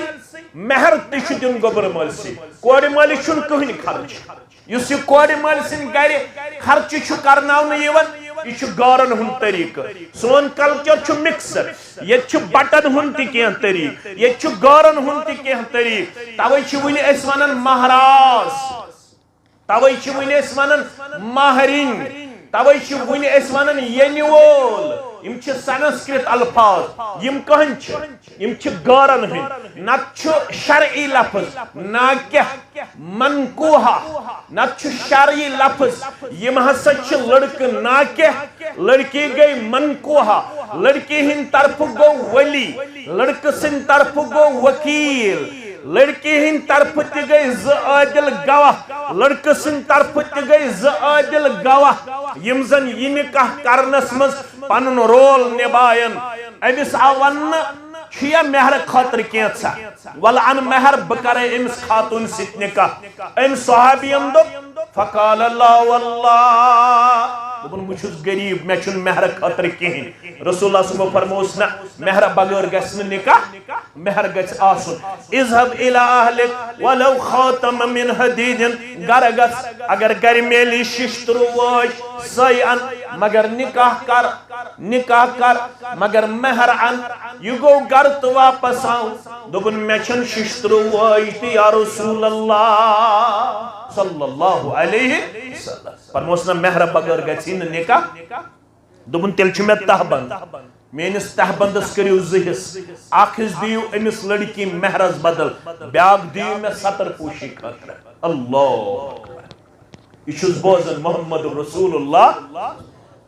مہر تہِ چھُ دیُن گوٚبرٕ مٲلۍ سٕے۔ کورِ مٲلِس چھُنہٕ کٕہٕنۍ خرچہِ۔ یُس یہِ کورِ مٲلۍ سٕنٛدِ گرِ خرچہٕ چھُ کرناونہٕ یِوان، یہِ چھُ گارن ہُنٛد طریٖقہٕ۔ سون کلچر چھُ مکسڈ۔ ییٚتہِ چھُ بٹن ہُنٛد تہِ کینٛہہ طریٖقہٕ، ییٚتہِ چھُ گارن ہُنٛد تہِ کینٛہہ طریٖقہٕ۔ توے چھِ وُنہِ أسۍ ونان مہراز، توے چھِ وُنہِ أسۍ ونان مہرِنۍ، توے چھِ وُنہِ أسۍ ونان ییٚنہِ وول۔ یِم چھِ سنسکرت الفاظ، یِم کٕہٕنٛدۍ چھِ؟ یِم چھِ گارن ہٕنٛدۍ، نتہٕ چھُ شرعی لفظ ناکح، منکوحہ، نتہٕ چھُ شرعی لفظ۔ یِم ہسا چھِ لڑکہٕ ناکح، لڑکی گٔے منکوحہ، لڑکی ہٕنٛدِ طرفہٕ گوٚو ولی، لڑکہٕ سٕنٛدِ طرفہٕ گوٚو وکیل، لڑکی ہٕنٛدِ طرفہٕ تہِ گٔے زٕ عٲدل گواہ، لڑکہٕ سٕنٛدِ طرفہٕ تہِ گٔے زٕ عٲدل گواہ، یِم زن یہِ نکاح کرنس منٛز پنُن رول نباین۔ أمِس آو وننہٕ، چھُیا مہرٕ خٲطرٕ کینٛژھا؟ وَلہٕ اَن مہر، بہٕ کرے أمِس خاتوٗن سۭتۍ نکاح۔ أمۍ صحابین دوٚپ، فقال لا واللہ، دوٚپُن، "بہٕ چھُس غریٖب، مےٚ چھُنہٕ مہرٕ خٲطرٕ کِہیٖنۍ۔" رسول اللہ صلی اللہ علیہ وسلم فرمووُس، "نہ، مہرٕ بغٲر گژھِ نہٕ نکاح، مہر گژھِ آسُن۔" اذهب الى اهلك ولو خاتما من حديد، گرٕ گژھ، اگر گرِ میلی شیشتٕروٗ وٲج، سۄے اَن، مگر نکاح کر، نکاح کر، مگر مہر اَن۔ یہِ گوٚو گرٕ تہٕ واپس آو۔ دوٚپُن، "مےٚ چھَنہٕ شیشتٕروٗ وٲج تہِ یا رسول اللہ صلی اللہ علیہ وسلم۔" فرموس، "نہ، مہرٕ بغٲر گژھی نہٕ نکاح۔" دوٚپُن، "تیٚلہِ چھُ مےٚ تہبند، میٲنِس تہبندس کٔرِو زٕ حصہٕ، اکھ حصہٕ دِیِو أمِس لڑکی مہرس بدل، بیاکھ دِیِو مےٚ ستر پوشی خٲطرٕ۔" اللہ اکبر۔ یہِ چھُس بوزان محمد رسول اللہ۔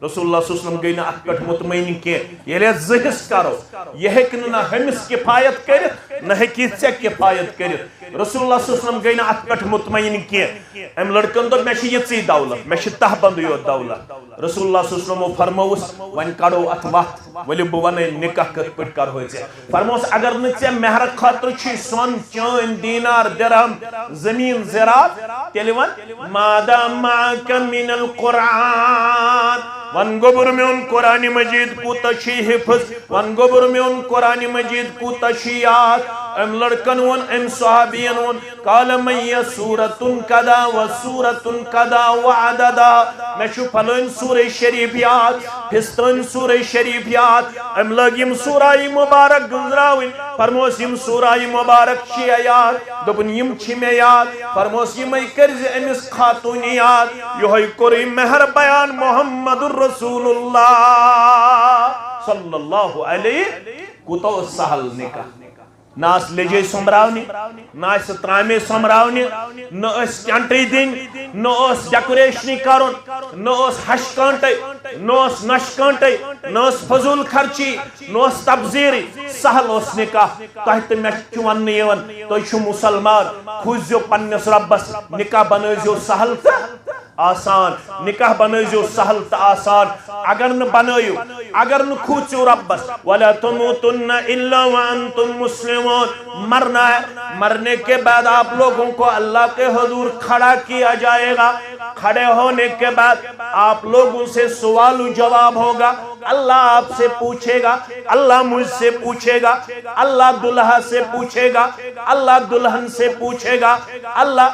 رسول اللہ صلی اللہ علیہ وسلم گٔے نہٕ اتھ پٮ۪ٹھ مطمئن کینٛہہ۔ ییٚلہِ اتھ زٕ حصہٕ کرو، یہِ ہیٚکہِ نہٕ نہ ہُمِس کفایت کٔرِتھ، نہ ہیٚکہِ یہِ ژےٚ کفایت کٔرِتھ۔ رسول اللہ صلی اللہ علیہ وسلم گٔے نہٕ اتھ پٮ۪ٹھ مطمئن کینٛہہ۔ أمۍ لڑکن دوٚپ، "مےٚ چھِ یِژٕے دولت، مےٚ چھِ تہبند یوت دولت۔" رسول اللہ صلی اللہ علیہ وسلمو فرمووُس، "وۄنۍ کڑو اتھ وتھ، ؤلِو بہٕ ونے نکاح کِتھ پٲٹھۍ کرہوے ژےٚ۔" فرمووُس، "اگر نہٕ ژےٚ مہرٕ خٲطرٕ چھُے سۄن، چٲنۍ، دینار، درہم، زمین، زراعت، تیٚلہِ وَن، ماذا معك من القرآن؟ وَن گوٚبُر میون قرآن مجید کوٗتاہ چھُے حفظ؟ وَن گوٚبُر میون قرآن مجید کوٗتاہ چھُے یاد؟" أمۍ لڑکن ووٚن، أمۍ صحابین ووٚن، قال معي سورة كذا وسورة كذا وعددا۔ مےٚ چھُ فلٲنۍ سورہ شریف یاد، فستٲنۍ سورہ شریف یاد۔ أمۍ لٲگۍ یِم سورہ مبارک گٔنزراوٕنۍ۔ فرموس، "یِم سورہ مبارک چھِیا یاد؟" دوٚپُن، "یِم چھِ مےٚ یاد۔" فرموس، "یِمے کٔرزِ أمِس خاتوٗنہِ یاد، یِہوٚے کوٚرُے مہر بیان محمد رسول اللہ صلی اللہ علیہ۔" کوٗتاہ اوس سہل نکاح۔ نہ آسہٕ لیٚجے سۄمبراونہِ، نہ آسہٕ ترامے سۄمبراونہِ، نہ ٲسۍ ٹینٹٕے دِنۍ، نہ اوس ڈیکوریشنٕے کرُن، نہ اوس ہشہِ کٲنٹے، نہ اوس نۄشہِ کٲنٹے، نہ ٲس فضوٗل خرچی، نہ اوس تبذیرٕے۔ سہل اوس نکاح۔ تۄہہِ تہٕ مےٚ چھُ وننہٕ یِوان، تُہۍ چھِو مسلمان، کھوٗژزیو پننِس رۄبس، نکاح بنٲوزیو سہل تہٕ آسان۔ نکاح بنٲوزیو سہل تہٕ آسان۔ اگر نہٕ بنٲیِو، اگر نہٕ کھوٗژِو رۄبس، ولا تموتن الا وانتم مسلمون۔ مرنا ہے، مرنے کے بعد آپ لوگوں کو اللہ کے حضور کھڑا کیا جائے گا۔ کھڑے ہونے کے بعد آپ لوگوں سے سوال و جواب ہوگا۔ اللہ آپ سے پوچھے گا، اللہ مجھ سے پوچھے گا، اللہ دلہا سے پوچھے گا، اللہ دلہن سے پوچھے گا، اللہ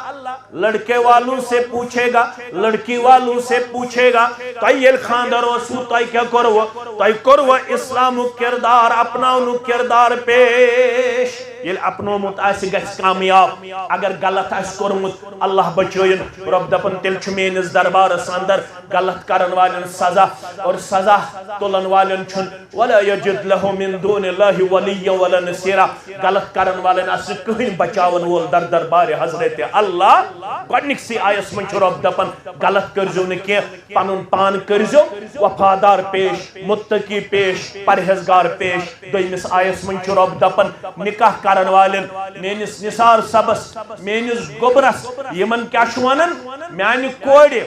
لڑکے والوں سے پوچھے گا، لڑکی والوں سے پوچھے گا۔ تۄہہِ ییٚلہِ خانٛدر اوسوٕ، تۄہہِ کیٛاہ کوٚروٕ؟ تۄہہِ کوٚروٕ اسلامُک کردار، اپناونُک کردار پیش؟ ییٚلہِ اپنومُت آسہِ، گژھِ کامیاب۔ اگر غلط آسہِ کوٚرمُت، اللہ بچٲیِن۔ رۄب دپان، تیٚلہِ چھُ میٲنِس دربارس اندر غلط کرن والٮ۪ن سزا، اور سزا تُلن والٮ۪ن چھُنہٕ، ولا یجد لہ من دون اللہ ولیا ولا نصیرا۔ غلط کرن والٮ۪ن آسہِ نہٕ کٕہٕنۍ بچاون وول در دربارِ حضرت اللہ۔ گۄڈنِکسٕے آیس منٛز چھُ رۄب دپان، غلط کٔرزیو نہٕ کینٛہہ، پنُن پان کٔرزیو وفادار پیش، متقی پیش، پرہیزگار پیش۔ دوٚیمِس آیس منٛز چھُ رۄب دپان، نکاح کرن والٮ۪ن، میٲنِس نثار صٲبس، میٲنِس گوٚبرس، یِمن کیٛاہ چھُ ونان؟ میانہِ کورِ،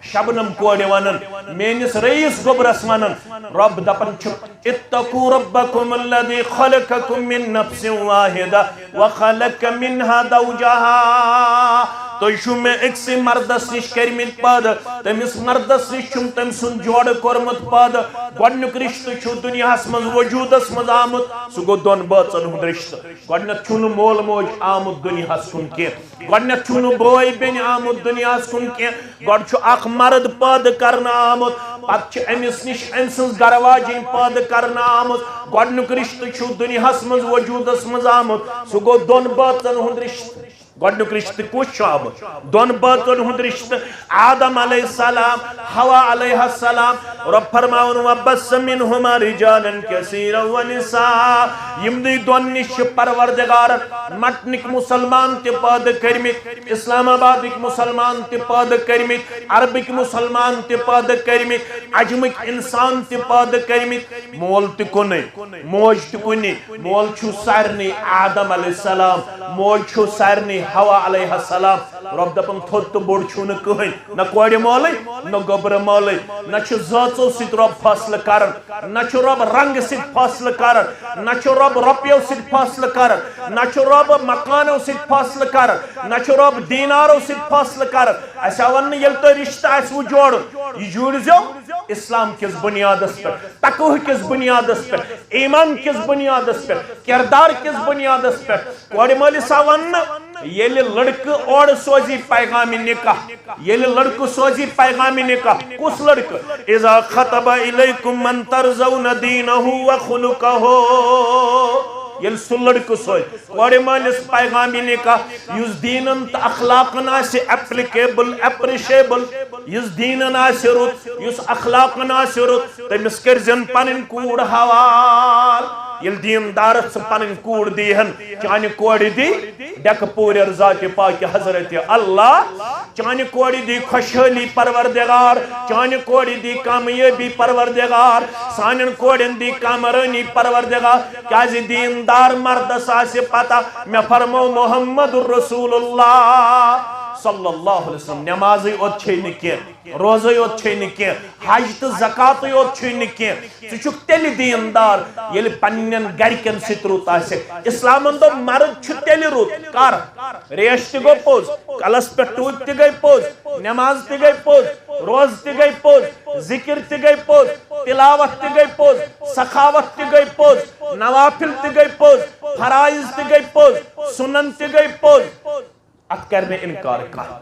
شبنم کورِ ونان، میٲنِس رئیس گوٚبرس ونان۔ رۄب دپان چھُ، اتقوا ربکم الذی خلقکم من نفس واحدہ وخلق منها زوجها۔ تُہۍ چھِو مےٚ أکسٕے مردس نِش کٔرمٕتۍ پٲدٕ، تٔمِس مردس نِش چھُم تٔمۍ سُنٛد جوڑٕ کوٚرمُت پٲدٕ۔ گۄڈنیُک رشتہٕ چھُ دُنیاہس منٛز وجوٗدس منٛز آمُت، سُہ گوٚو دۄن بٲژن ہُنٛد رشتہٕ۔ گۄڈنیتھ چھُنہٕ مول موج آمُت دُنیاہس کُن کینٛہہ، گۄڈنیتھ چھُنہٕ بوے بیٚنہِ آمُت دُنیاہس کُن کینٛہہ۔ گۄڈٕ چھُ اکھ مرد پٲدٕ کرنہٕ آمُت، پتہٕ چھِ أمِس نِش أمۍ سٕنٛز گرٕ واجِنۍ پٲدٕ کرنہٕ آمٕژ۔ گۄڈنیُک رشتہٕ چھُ دُنیاہس منٛز وجوٗدس منٛز آمُت، سُہ گوٚو دۄن بٲژن ہُنٛد رشتہٕ۔ گۄڈنیُک رشتہٕ کُس چھُ آمُت؟ دۄن بٲژن ہُنٛد رشتہٕ۔ آدم علیہ السلام، حوا علیہ السلام۔ رۄب فرماوُن، وبث منہما رجالا کثیرا ونساء۔ یِمنٕے دۄن نِش چھِ پروردگارن مٹنٕکۍ مسلمان تہِ پٲدٕ کٔرمٕتۍ، اسلام آبادٕکۍ مسلمان تہِ پٲدٕ کٔرمٕتۍ، عربٕکۍ مسلمان تہِ پٲدٕ کٔرمٕتۍ، عجمٕکۍ انسان تہِ پٲدٕ کٔرمٕتۍ۔ مول تہِ کُنُے، موج تہِ کُنی۔ مول چھُ سارنٕے آدم علیہ السلام، موج چھُ سارنٕے حوا علیہ السلام۔ رۄب دپان، تھوٚد تہٕ بوٚڑ چھُنہٕ کٕہٕنۍ، نہ کورِ مولٕے، نہ گوٚبرٕ مولٕے، نہ چھُ زٲژو سۭتۍ رۄب فٲصلہٕ کران، نہ چھُ رۄب رنگہٕ سۭتۍ فٲصلہٕ کران، نہ چھُ رۄب رۄپیو سۭتۍ فٲصلہٕ کران، نہ چھُ رۄب مکانو سۭتۍ فٲصلہٕ کران، نہ چھُ رۄب دینارو سۭتۍ فٲصلہٕ کران۔ اسہِ آو وننہٕ، ییٚلہِ تۄہہِ رشتہٕ آسِوٕ جوڑُن، یہِ جوڑزیو اسلام کِس بُنیادس پٮ۪ٹھ، تقوہ کِس بُنیادس پٮ۪ٹھ، ایمان کِس بُنیادس پٮ۪ٹھ، کردار کِس بُنیادس پٮ۪ٹھ۔ کورِ مٲلِس آو وننہٕ، ییٚلہِ لڑکہٕ اورٕ سوزِ پیغام نکاح، ییٚلہِ لڑکہٕ سوزِ پیغام نکاح، کُس لڑکہٕ؟ اذا خطب الیکم من ترضون دینہ و خلقہ۔ ییٚلہِ سُہ لڑکہٕ سوزِ کورِ مٲلِس پیغام نکاح، یُس دیٖنن تہٕ اخلاقن آسہِ ایپلیکیبل، ایپریشیبل، یُس دیٖنن آسہِ رُت، یُس اخلاقن آسہِ رُت، تٔمِس کٔرزٮ۪ن پنٕنۍ کوٗر حوال۔ ییٚلہِ دیٖندارس ژٕ پنٕنۍ کوٗر دیٖہن، چانہِ کورِ دی ڈیکہٕ پوٗرٮ۪ر ذاتِ پاکہِ حضرت اللہ۔ چانہِ کورِ دی خۄشحٲلی پروردگار، چانہِ کورِ دی کامیٲبی پروردگار، سانٮ۪ن کورٮ۪ن دی کامرٲنی پروردگار۔ کیازِ دیٖندار مردس آسہِ پتہ، مےٚ فرمو محمد رسول اللہ صلی اللہ علیہ وسلم، نمازٕے یوت چھے نہٕ کینٛہہ، روزے یوت چھے نہٕ کینٛہہ، حج تہٕ زکاتٕے یوت چھُے نہٕ کینٛہہ۔ ژٕ چھُکھ تیٚلہِ دیٖندار، ییٚلہِ پننٮ۪ن گرِکٮ۪ن سۭتۍ رُت آسٮ۪کھ۔ اسلامن دوٚپ، مرد چھُ تیٚلہِ رُت۔ کر؟ ریش تہِ گوٚو پوٚز، کلس پٮ۪ٹھ ٹوٗپۍ تہِ گٔے پوٚز، نماز تہِ گٔے پوٚز، روزٕ تہِ گٔے پوٚز، ذکر تہِ گٔے پوٚز، تلاوت تہِ گٔے پوٚز، سخاوت تہِ گٔے پوٚز، نوافل تہِ گٔے پوٚز، فرائض تہِ گٔے پوٚز، سنن تہِ گٔے پوٚز۔ اتھ کرِ نہٕ انکار کانٛہہ۔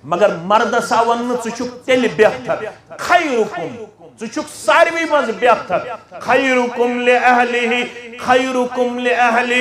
مگر مردس آو وننہٕ، ژٕ چھُکھ تیٚلہِ بہتر۔ خیرکم، ژٕ چھُکھ ساروی منٛز بہتر۔ خیرکم لأہلہ، خیرکم لأہلہ۔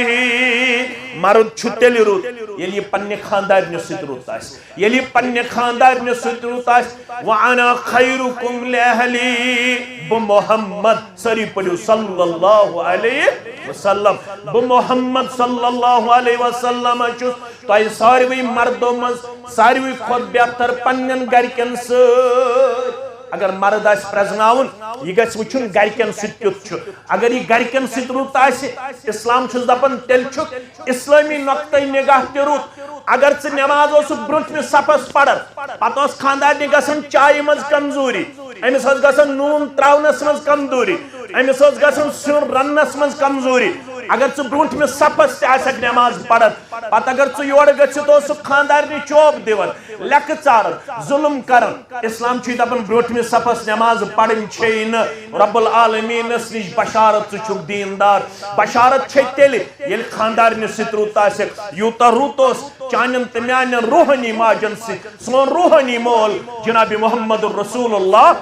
مرد چھُ تیٚلہِ رُت، ییٚلہِ یہِ پننہِ خانٛدارنہِ سۭتۍ رُت آسہِ۔ ییٚلہِ یہِ پننہِ خانٛدارنہِ سۭتۍ رُت آسہِ، وأنا خیرکم لأہلی، بہٕ محمد، سٲری پٔرِو صلی اللہ علیہ وسلم، بہٕ محمد صلی اللہ علیہ وسلم چھُس تۄہہِ ساروٕے مردو منٛز ساروٕے کھۄتہٕ بہتر پننٮ۪ن گرِکٮ۪ن سۭتۍ۔ اگر مرد آسہِ پرزناوُن، یہِ گژھِ وٕچھُن گرِکٮ۪ن سۭتۍ کیُتھ چھُ۔ اگر یہِ گرِکٮ۪ن سۭتۍ رُت آسہِ، اسلام چھُس دپان، تیٚلہِ چھُکھ اسلٲمی نۄقطہٕ نگاہ تہِ رُت۔ اگر ژٕ نٮ۪ماز اوسُکھ برٛونٛٹھمِس صفس پران، پتہٕ ٲس خانٛدارنہِ گژھان چایہِ منٛز کمزوری، أمِس ٲس گژھان نوٗن ترٛاونس منٛز کمزوری، أمِس ٲس گژھان سیُن رننس منٛز کمزوری۔ اگر ژٕ برٛونٛٹھمِس صفس تہِ آسکھ نٮ۪ماز پران، پتہٕ اگر ژٕ یورٕ گٔژھِتھ اوسُکھ خانٛدارنہِ چوب دِوان، لیٚکہٕ ژاران، ظُلم کران، اسلام چھُے دپان برٛونٛٹھمِس صفس نٮ۪ماز پرٕنۍ چھے نہٕ۔ رب العالمینس نِش بشارت، ژٕ چھُکھ دیندار۔ بشارت چھے تیٚلہِ، ییٚلہِ خانٛدارنہِ سۭتۍ رُت آسکھ۔ یوٗتاہ رُت اوس چانٮ۪ن تہٕ میانٮ۪ن روحٲنی ماجن سۭتۍ، سون روحٲنی مول جناب محمد رسول اللہ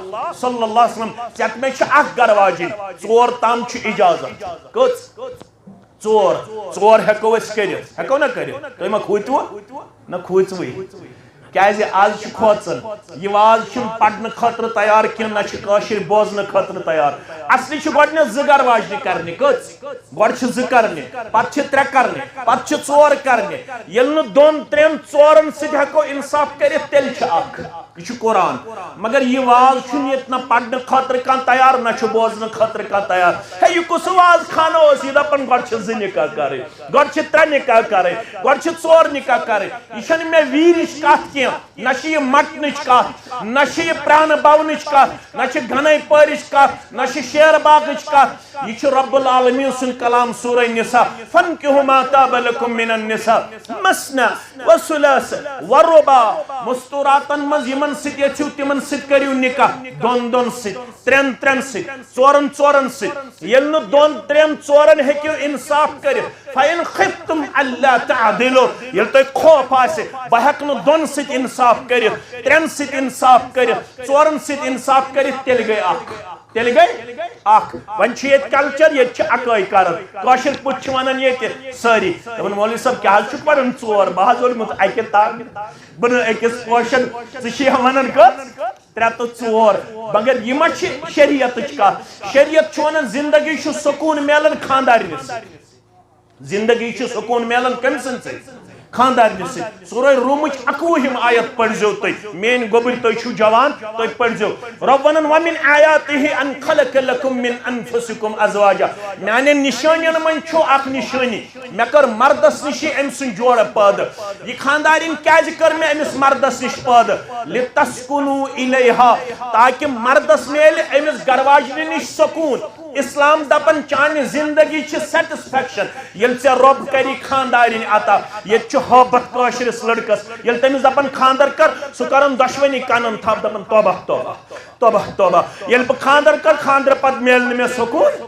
صلی اللہ علیہ وسلم۔ ژےٚ تہٕ مےٚ چھِ اکھ گرٕ واجِنۍ، ژور تام چھِ اجازت۔ کٔژ؟ ژور۔ ژور ہٮ۪کو أسۍ کٔرِتھ، ہٮ۪کو نہ کٔرِتھ؟ تُہۍ ما کھوٗژوٕ؟ نہ کھوٗژوٕے۔ کیازِ آز چھِ کھوژان، یہِ واز چھِنہٕ پرنہٕ خٲطرٕ تیار کینٛہہ، نہ چھِ کٲشِر بوزنہٕ خٲطرٕ تیار۔ اصلی چھِ گۄڈٕنٮ۪تھ زٕ گرٕ واجنہِ کرنہِ۔ کٔژ؟ گۄڈٕ چھِ زٕ کرنہِ، پتہٕ چھِ ترٛےٚ کرنہِ، پتہٕ چھِ ژور کرنہِ۔ ییٚلہِ نہٕ دۄن، ترٛٮ۪ن، ژورن سۭتۍ ہٮ۪کو انصاف کٔرِتھ، تیٚلہِ چھِ اکھ۔ یہِ چھُ قرآن۔ مگر یہِ واز چھُنہٕ ییٚتہِ نہ پرنہٕ خٲطرٕ کانٛہہ تیار، نہ چھُ بوزنہٕ خٲطرٕ کانٛہہ تیار۔ ہے، یہِ کُس واز خانہ اوس؟ یہِ دپان گۄڈٕ چھِ زٕ نکاح کرٕنۍ، گۄڈٕ چھِ ترٛےٚ نکاح کرٕنۍ، گۄڈٕ چھِ ژور نکاح کرٕنۍ۔ یہِ چھَنہٕ مےٚ ویٖرِچ کتھ کینٛہہ، نہ چھِ یہِ مٹنٕچ کتھ، نہ چھِ یہِ پرانہٕ باونٕچ کتھ، نہ چھِ گنے پٲرِچ کتھ، نہ چھِ شیر باغٕچ کتھ۔ یہِ چھُ رب العالمین سُنٛد کلام سورہ نساء، فانکحوا ما طاب لکم من النساء مثنی و ثلاث و رباع۔ مستوراتن منٛز یِمن سۭتۍ یژھِو تِمن سۭتۍ کٔرِو نکاح، دۄن دۄن سۭتۍ، ترٛٮ۪ن ترٛٮ۪ن سۭتۍ، ژورن ژورن سۭتۍ۔ ییٚلہِ نہٕ دۄن ترٛٮ۪ن ژورن ہیٚکِو انصاف کٔرِتھ، فَإِنْ خِفْتُمْ أَلَّا تَعْدِلُوا، ییٚلہِ تۄہہِ خوف آسہِ بہٕ ہٮ۪کہٕ نہٕ دۄن سۭتۍ انصاف کٔرِتھ، ترٛٮ۪ن سۭتۍ انصاف کٔرِتھ، ژورن سۭتۍ انصاف کٔرِتھ، تیٚلہِ گٔے اکھ۔ تیٚلہِ گٔے اکھ۔ وۄنۍ چھُ ییٚتہِ culture، ییٚتہِ چھِ اکٲے کران۔ کٲشِر پٲٹھۍ چھِ ونان ییٚتہِ سٲری، دپان، "مولوی صٲب، کیٛاہ حظ چھُکھ پران ژور؟ بہٕ حظ اوٚنمُت اکہِ تاگہٕ، بہٕ نہٕ أکِس پوشن، ژٕ چھِ یہِ ونان کٔژ؟" ترٛےٚ تہٕ ژور۔ مگر یہِ ما چھِ شریعتٕچ کتھ؟ شریعت چھُ ونان زندگی چھُ سکوٗن میلان خانٛدارنہِ سۭتۍ۔ زندگی چھُ سکوٗن میلان کٔمۍ سٕنٛدۍ سۭتۍ؟ خانٛدارنہِ سۭتۍ۔ سورہ رومٕچ اَکوُہِم آیت پٔرزیو تُہۍ۔ میٲنۍ گوٚبٕرۍ، تُہۍ چھِو جوان، تُہۍ پٔرزیو۔ رب ونان، "وَمِنْ آيَاتِهِ أَنْ خَلَقَ لَكُمْ مِنْ أَنْفُسِكُمْ أَزْوَاجًا"۔ میانٮ۪ن نشٲنین منٛز چھُ اکھ نشٲنی، مےٚ کٔر مردس نِشی أمۍ سٕنٛز جوڑٕ پٲدٕ۔ یہِ خانٛدارِنۍ کیازِ کٔر مےٚ أمِس مردس نِش پٲدٕ؟ "لِتَسْكُنُوا إِلَيْهَا"، تاکہِ مردس میلہِ أمِس گرواجنہِ نِش سکوٗن۔ اسلام دپان چانہِ زندگی چھِ satisfaction ییٚلہِ ژےٚ رۄب کری خانٛدارِنۍ عطا۔ ییٚتہِ چھُ ہٲبتھ کٲشرِس لڑکس، ییٚلہِ تٔمِس دپان خانٛدر کر، سُہ کران دۄشوٕنی کنن تھپھ، دپان، "توبہ، توبہ، توبہ، توبہ"۔ ییٚلہِ بہٕ خانٛدر کر، خانٛدرٕ پتہٕ میلہِ نہٕ مےٚ سکوٗن،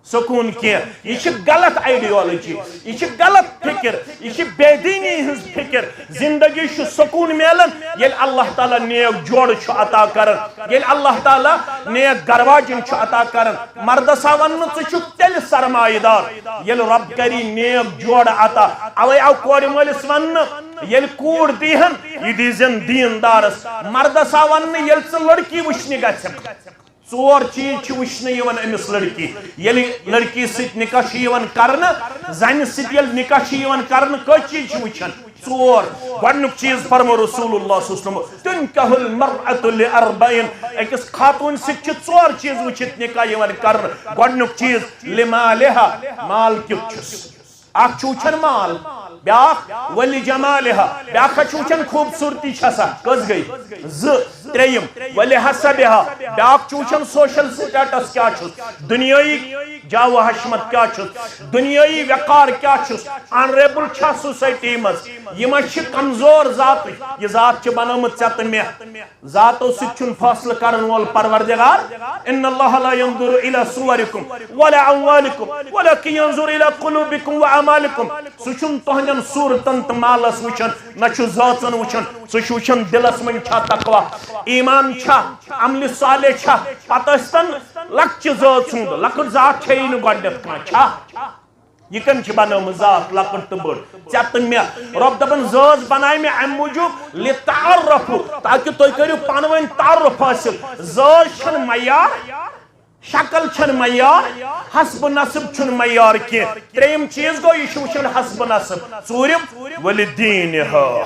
سکوٗن کینٛہہ۔ یہِ چھِ غلط ideology، یہِ چھِ غلط فکر، یہِ چھِ بے دینی ہٕنٛز فکر۔ زندگی چھُ سکوٗن میلان، ییٚلہِ اللہ تعالیٰ نیک جوڑٕ چھُ عطا کران، ییٚلہِ اللہ تعالیٰ نیک گرواجن چھُ عطا کران۔ مردس آو وننہٕ، ژٕ چھُکھ تیٚلہِ سرمایہ دار، ییٚلہِ رۄب کری نیک جوڑٕ عطا۔ اوے آو کورِ مٲلِس وننہٕ، ییٚلہِ کوٗر دیٖہن، یہِ دیٖزٮ۪ن دیٖندارس۔ مردس آو وننہٕ، ییٚلہِ ژٕ لڑکی وٕچھنہِ گژھکھ۔ ژور چیٖز چھِ وٕچھنہٕ یِوان أمِس لڑکی۔ ییٚلہِ لڑکی سۭتۍ نکاح چھُ یِوان کرنہٕ، زنہِ سۭتۍ ییٚلہِ نکاح چھُ یِوان کرنہٕ، کٔژ چیٖز چھِ وٕچھان؟ ژور۔ گۄڈٕنیُک چیٖز فرمو رسول اللہ صلی اللہ علیہ وسلم، "تنکح المرأة لأربع"۔ أکِس خاتوٗن سۭتۍ چھِ ژور چیٖز وٕچھِتھ نکاح یِوان کرنہٕ۔ گۄڈٕنیُک چیٖز، "لمالها"، مال کیُتھ چھُس۔ اکھ چھُ وٕچھان مال، بیٛاکھ "ولجمالها"، بیٛاکھ چھُ وٕچھان خوٗبصوٗرتی چھےٚ سا، کٔژ گٔے؟ زٕ۔ ترٛیٚیِم، "ولحسبها"، بیٛاکھ چھُ وٕچھان social status کیٛاہ چھُس، دُنیٲیی جاہ و حشمت کیٛاہ چھُس، دُنیٲیی وقار کیٛاہ چھُس، آنریبل چھا سوسائٹی منٛز؟ یہِ ما چھِ کمزور ذاتٕچ؟ یہِ ذات چھِ بنٲومٕژ ژےٚ تہٕ مےٚ۔ ذاتو سۭتۍ چھُنہٕ فٲصلہٕ کرن وول پروردگار۔ ان اللہ لا ينظر الى صوركم ولا اموالكم ولكن ينظر الى قلوبكم واعمالكم۔ سُہ چھُنہٕ تُہنٛدٮ۪ن صوٗرتن تہٕ مالس وٕچھان، نہ چھُ ذٲژن وٕچھان، سُہ چھُ وٕچھان دِلس منٛز چھا تقوی، ایمان چھا، عملِ صالح چھا۔ پتہٕ ٲسۍتن لۄکچہِ ذٲژ ہُنٛد، لۄکٕٹ ذات چھیی نہٕ گۄڈنٮ۪تھ کانٛہہ، چھا؟ یہِ کٔمۍ چھِ بنٲومٕژ ذات لۄکٕٹ تہٕ بٔڑ؟ ژےٚ تہٕ مےٚ۔ رۄب دپان، ذٲژ بنایہِ مےٚ امہِ موٗجوٗب، لِتعارفوا، تاکہِ تُہۍ کٔرِو پانہٕ ؤنۍ تعارُف حٲصِل۔ ذٲژ چھَنہٕ معیار، شکل چھَنہٕ معیار، حسب نسب چھُنہٕ معیار کینٛہہ۔ ترٛیٚیِم چیٖز گوٚو، یہِ چھُ وٕچھان حسب نسب۔ ژوٗرِم، ولدینہا۔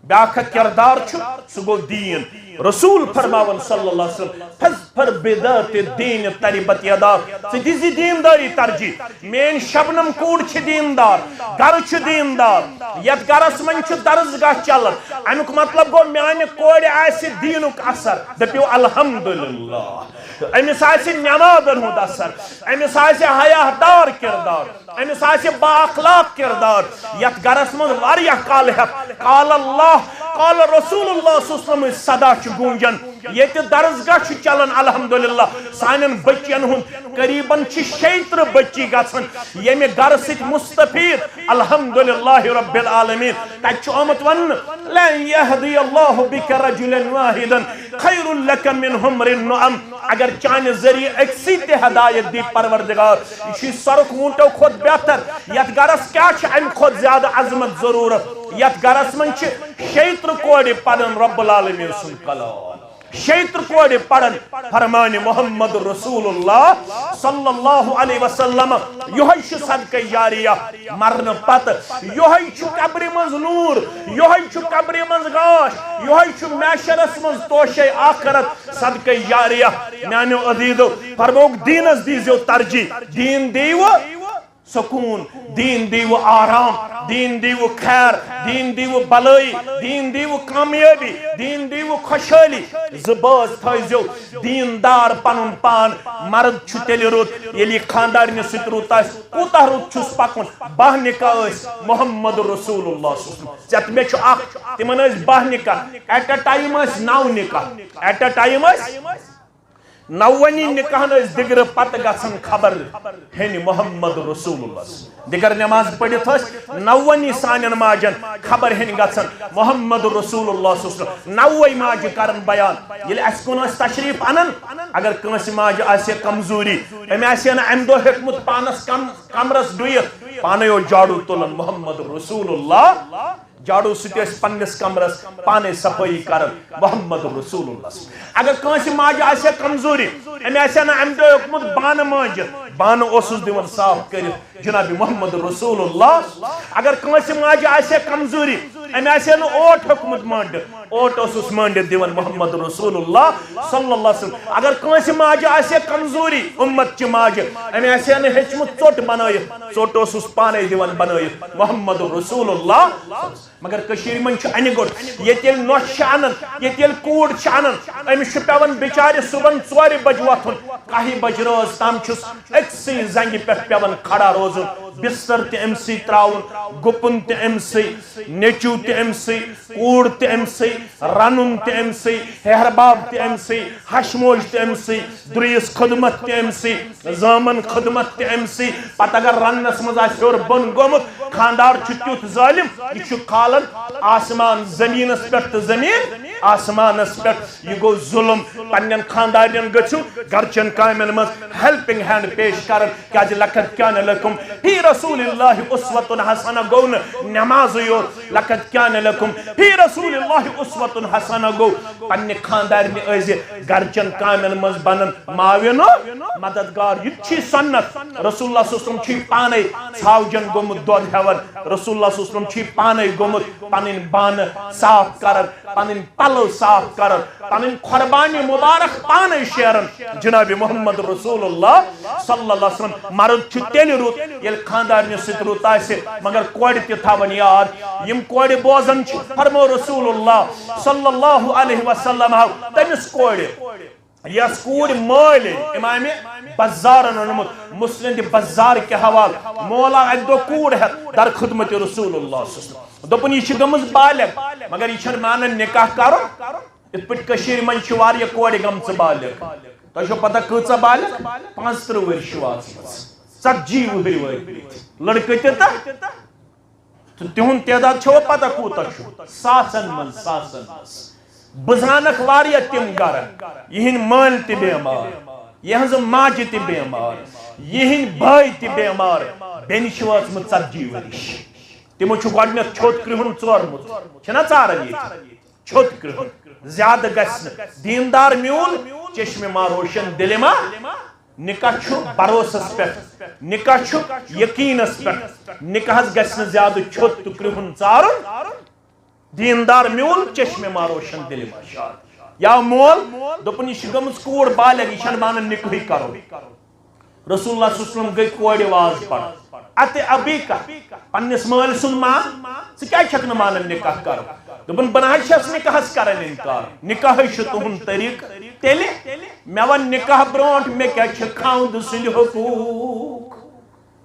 بیٛاکھ اکھ کردار چھُ، سُہ گوٚو دیٖن۔ رسول فرماوان صلی اللہ علیہ وسلم، فاظفر بذات الدین تربت یداک، ژٕ دِزِ دیٖندٲری ترجیح۔ میٲنۍ شبنم کوٗر چھِ دیٖندار، گرٕ چھُ دیٖندار، یتھ گرس منٛز چھُ درسگاہ چلان، امیُک مطلب گوٚو میانہِ کورِ آسہِ دیٖنُک اثر۔ دٔپِو الحمدللہ۔ أمِس آسہِ نمازن ہُنٛد اثر، أمِس آسہِ حیا دار کردار، أمِس آسہِ با اخلاق کردار۔ یتھ گرس منٛز واریاہ کالہٕ ہٮ۪تھ قال اللہ، قال رسول اللہ صلی اللہ علیہ وسلمٕچ صدا چھِ گوٗنجان، ییٚتہِ درسگاہ چھُ چلان الحمدللہ، سانٮ۪ن بچین ہُنٛد قریباً چھِ شیٚیہِ ترٕٛہ بچی گژھان ییٚمہِ گرٕ سۭتۍ مستفید الحمدللہ رب العالمین۔ تتہِ چھُ آمُت وننہٕ، لن یہدی اللہ بک رجلا واحدا خیر لک من حمر النعم۔ اگر چانہِ ذٔریعہٕ أکسٕے تہِ ہدایت دی پروردگار، یہِ چھُے سۄرُکھ ووٗنٹو کھۄتہٕ بہتر۔ یتھ گرس کیٛاہ چھِ امہِ کھۄتہٕ زیادٕ عظمت ضروٗرت؟ یتھ گرس منٛز چھِ شیٚیہِ ترٕٛہ کورِ پران رب العالمین سُنٛد کلام، شیٚیہِ ترٕٛہ کورِ پران فرمان محمد رسول اللہ صلی اللہ علیہ وسلم۔ یہوے چھُ صدقہ جاریہ۔ مرنہٕ پتہٕ یہوے چھُ قبرِ منٛز نوٗر، یہوے چھُ قبرِ منٛز گاش، یہوے چھُ محشرس منٛز توشے آخرت۔ صدقہ جاریہ۔ میانیو عزیزو، فرمووُکھ دیٖنس دیٖزیو ترجیح۔ دیٖن دیٖوٕ سکوٗن، دیٖن دیٖوٕ آرام، دیٖن دیٖوٕ خیر، دیٖن دیٖوٕ بلٲیی، دیٖن دیٖوٕ کامیٲبی، دیٖن دیٖوٕ خۄشحٲلی۔ زٕ بٲژ تھٲیزیو دیٖندار پنُن پان۔ مرد چھُ تیٚلہِ رُت، ییٚلہِ یہِ خانٛدارنہِ سۭتۍ رُت آسہِ۔ کوٗتاہ رُت چھُس پکُن؟ باہ نکاح ٲسۍ محمد رسول اللہ صلی اللہ علیہ وسلم۔ ژےٚ تہٕ مےٚ چھُ اکھ، تِمن ٲسۍ باہ نکاح، at a time ٲسۍ نو نکاح، at a time ٲسۍ نوونی نکاحن ٲسۍ دِگرٕ پتہٕ گژھان خبر ہیٚنہِ محمد رسول اللہ۔ دِگر نماز پٔرِتھ ٲسۍ نوونی سانٮ۪ن ماجن خبر ہیٚنہِ گژھان محمد رسول اللہ صلی اللہ علیہ وسلم۔ نوے ماجہِ کرن بیان۔ ییٚلہِ اسہِ کُن ٲسۍ تشریف انان، اگر کٲنٛسہِ ماجہِ آسہِ ہے کمزوری، أمۍ آسہِ ہے نہٕ امہِ دۄہ ہیوٚکمُت پانس کم-، کمرس ڈُیِتھ، پانے اوس جاڑو تُلان محمد رسول اللہ۔ جاڑو سۭتۍ ٲسۍ پننِس کمرس پانے صفٲیی کران محمد رسول اللہ۔ اگر کٲنٛسہِ ماجہِ آسہِ ہے کمزوری، أمۍ آسہِ ہے نہٕ امہِ دۄہ ہیوٚکمُت بانہٕ مٲنجِتھ، بانہٕ اوسُس دِوان صاف کٔرِتھ جناب محمد رسول اللہ۔ اگر کٲنٛسہِ ماجہِ آسہِ ہے کمزوری، أمۍ آسہِ ہے نہٕ اوٹ ہیوٚکمُت مٲنڈِتھ، اوٹ اوسُس مٲنڈِتھ دِوان محمد رسول اللہ صلی اللہ علیہ وسلم۔ اگر کٲنٛسہِ ماجہِ آسہِ ہے کمزوری، امت چہِ ماجہِ، أمۍ آسہِ ہے نہٕ ہیٚچھمُت ژوٚٹ بنٲیِتھ، ژوٚٹ اوسُس پانے دِوان بنٲیِتھ محمد رسول اللہ۔ مگر کٔشیٖرِ منٛز چھُ انہِ گوٚٹ، ییٚتہِ ییٚلہِ نۄش چھِ انان، ییٚتہِ ییٚلہِ کوٗر چھِ انان، أمِس چھُ پٮ۪وان بِچارِ صُبحن ژورِ بجہِ وۄتھُن، کاہہِ بجہِ رٲژ تام چھُس أکسٕے زنٛگہِ پٮ۪ٹھ پٮ۪وان کھڑا روزُن، بستر تہِ أمسٕے ترٛاوُن، گُپُن تہِ أمسٕے، نیٚچوٗ تہِ أمسٕے، کوٗر تہِ أمسٕے، رنُن تہِ أمسٕے، ہیہرباب تہِ أمسٕے، ہشموش تہِ أمسٕے، درٛیِس خدمت تہِ أمسٕے، زامن خدمت تہِ أمسٕے۔ پتہٕ اگر رننس منٛز آسہِ ہیوٚر بۄن گوٚمُت، خانٛدار چھُ تیُتھ ظٲلِم، یہِ چھُ کھالان آسمان زٔمیٖنس پٮ۪ٹھ تہٕ زٔمیٖن آسمانس پٮ۪ٹھ۔ یہِ گوٚو ظُلُم۔ پننٮ۪ن خانٛدارٮ۪ن گٔژھِو گرچٮ۪ن کامٮ۪ن منٛز helping hand پیش کرٕنۍ۔ کیازِ لقد کان لکم فی رسول اللہ اسوۃ حسنہ گوٚو نہٕ نمازٕے یوت، لقد کان لکم فی رسول اللہ اسوۃ حسنہ گوٚو پننہِ خانٛدارنہِ ٲسۍ زِ گرچٮ۪ن کامٮ۪ن منٛز بنن معاون و مددگار۔ یہِ تہِ چھِ سنت۔ رسول اللہ صلی اللہ علیہ وسلم چھُ پانے ژھاوجن گوٚمُت دۄد ہٮ۪وان، رسول اللہ صلی اللہ علیہ وسلم چھُ پانے گوٚمُت پنٕنۍ بانہٕ صاف کران، پنٕنۍ پلو صاف کران، پنٕنۍ قربانی مبارک پانے شیران۔ جناب محمد رسول اللہ صلی اللہ علیہ وسلم۔ مرد چھُ تیٚلہِ رُت ییٚلہِ خانٛدارنہِ سۭتۍ رُت آسہِ، مگر کورِ تہِ تھاوان یاد، یِم کورِ بوزان چھِ، فرمو رسول اللہ صلی اللہ علیہ وسلم ہو تٔمِس کورِ، یس کوٗرِ مٲلۍ امام بزارن اوٚنمُت، مسند بزار کہِ حوالہٕ، مولا اکہِ دۄہ کوٗر ہٮ۪تھ در خدمت رسول اللہ صلی اللہ علیہ وسلم۔ دوٚپُن، یہِ چھِ گٔمٕژ بالغ، مگر یہِ چھَنہٕ مانان نکاح کرُن۔ یِتھ پٲٹھۍ کٔشیٖرِ منٛز چھِ واریاہ کورِ گٔمژٕ بالغ۔ تۄہہِ چھو پتہ کۭژاہ بالغ؟ پانٛژترٕٛہ ؤرۍ چھِ واژمٕژ، ژتجی وُہٕرۍ وٲتۍ مٕتۍ لڑکہٕ تہِ تہٕ تہٕ تِہُنٛد تعداد چھوا پتہ کوٗتاہ چھُ؟ ساسن منٛز، ساسن منٛز۔ بہٕ زانکھ واریاہ تِم گرٕ، یِہِنٛدۍ مٲلۍ تہِ بیمار، یِہٕنٛزٕ ماجہِ تہِ بیمار، یِہِنٛدۍ بٲے تہِ بیمار، بیٚنہِ چھِ وٲژمٕژ ژتجی ؤرِش۔ تِمو چھُ گۄڈٕنیتھ چھوٚت کرٛہُن ژورمُت، چھِنہ ژاران ییٚتہِ؟ چھوٚت کرٛہُن، زیادٕ گژھِ نہٕ۔ دیٖندار میون، چشمِ ما روشن دِلِ ما۔ نکاح چھُ بھروسس پٮ۪ٹھ، نکاح چھُ یقینس پٮ۪ٹھ۔ نکاحس گژھِ نہٕ زیادٕ چھوٚت تہٕ کرٛہُن ژارُن۔ دیٖندار میون، چشمِ ما روشن دِلِ ما شاد۔ یا مول دوٚپُن، یہِ چھِ گٔمٕژ کوٗر بالغ، یہِ چھَنہٕ مانان نکاحٕے کرُن۔ رسول اللہ صلی اللہ علیہ وسلم گٔے کورِ واز پڑھ۔ اتہِ ابی کا، پننِس مٲلۍ سُنٛد مان، ژٕ کیٛازِ چھکھ نہٕ مانان نکاح کرُن؟ دوٚپُن، بہٕ نہ حظ چھَس نکاحس کران انکار، نکاحٕے چھُ تُہُنٛد طریٖقہٕ۔ تیٚلہِ مےٚ وَن نکاح برونٛٹھ، مےٚ کیٛاہ چھِ خاوندٕ سٕنٛدِ حقوٗق؟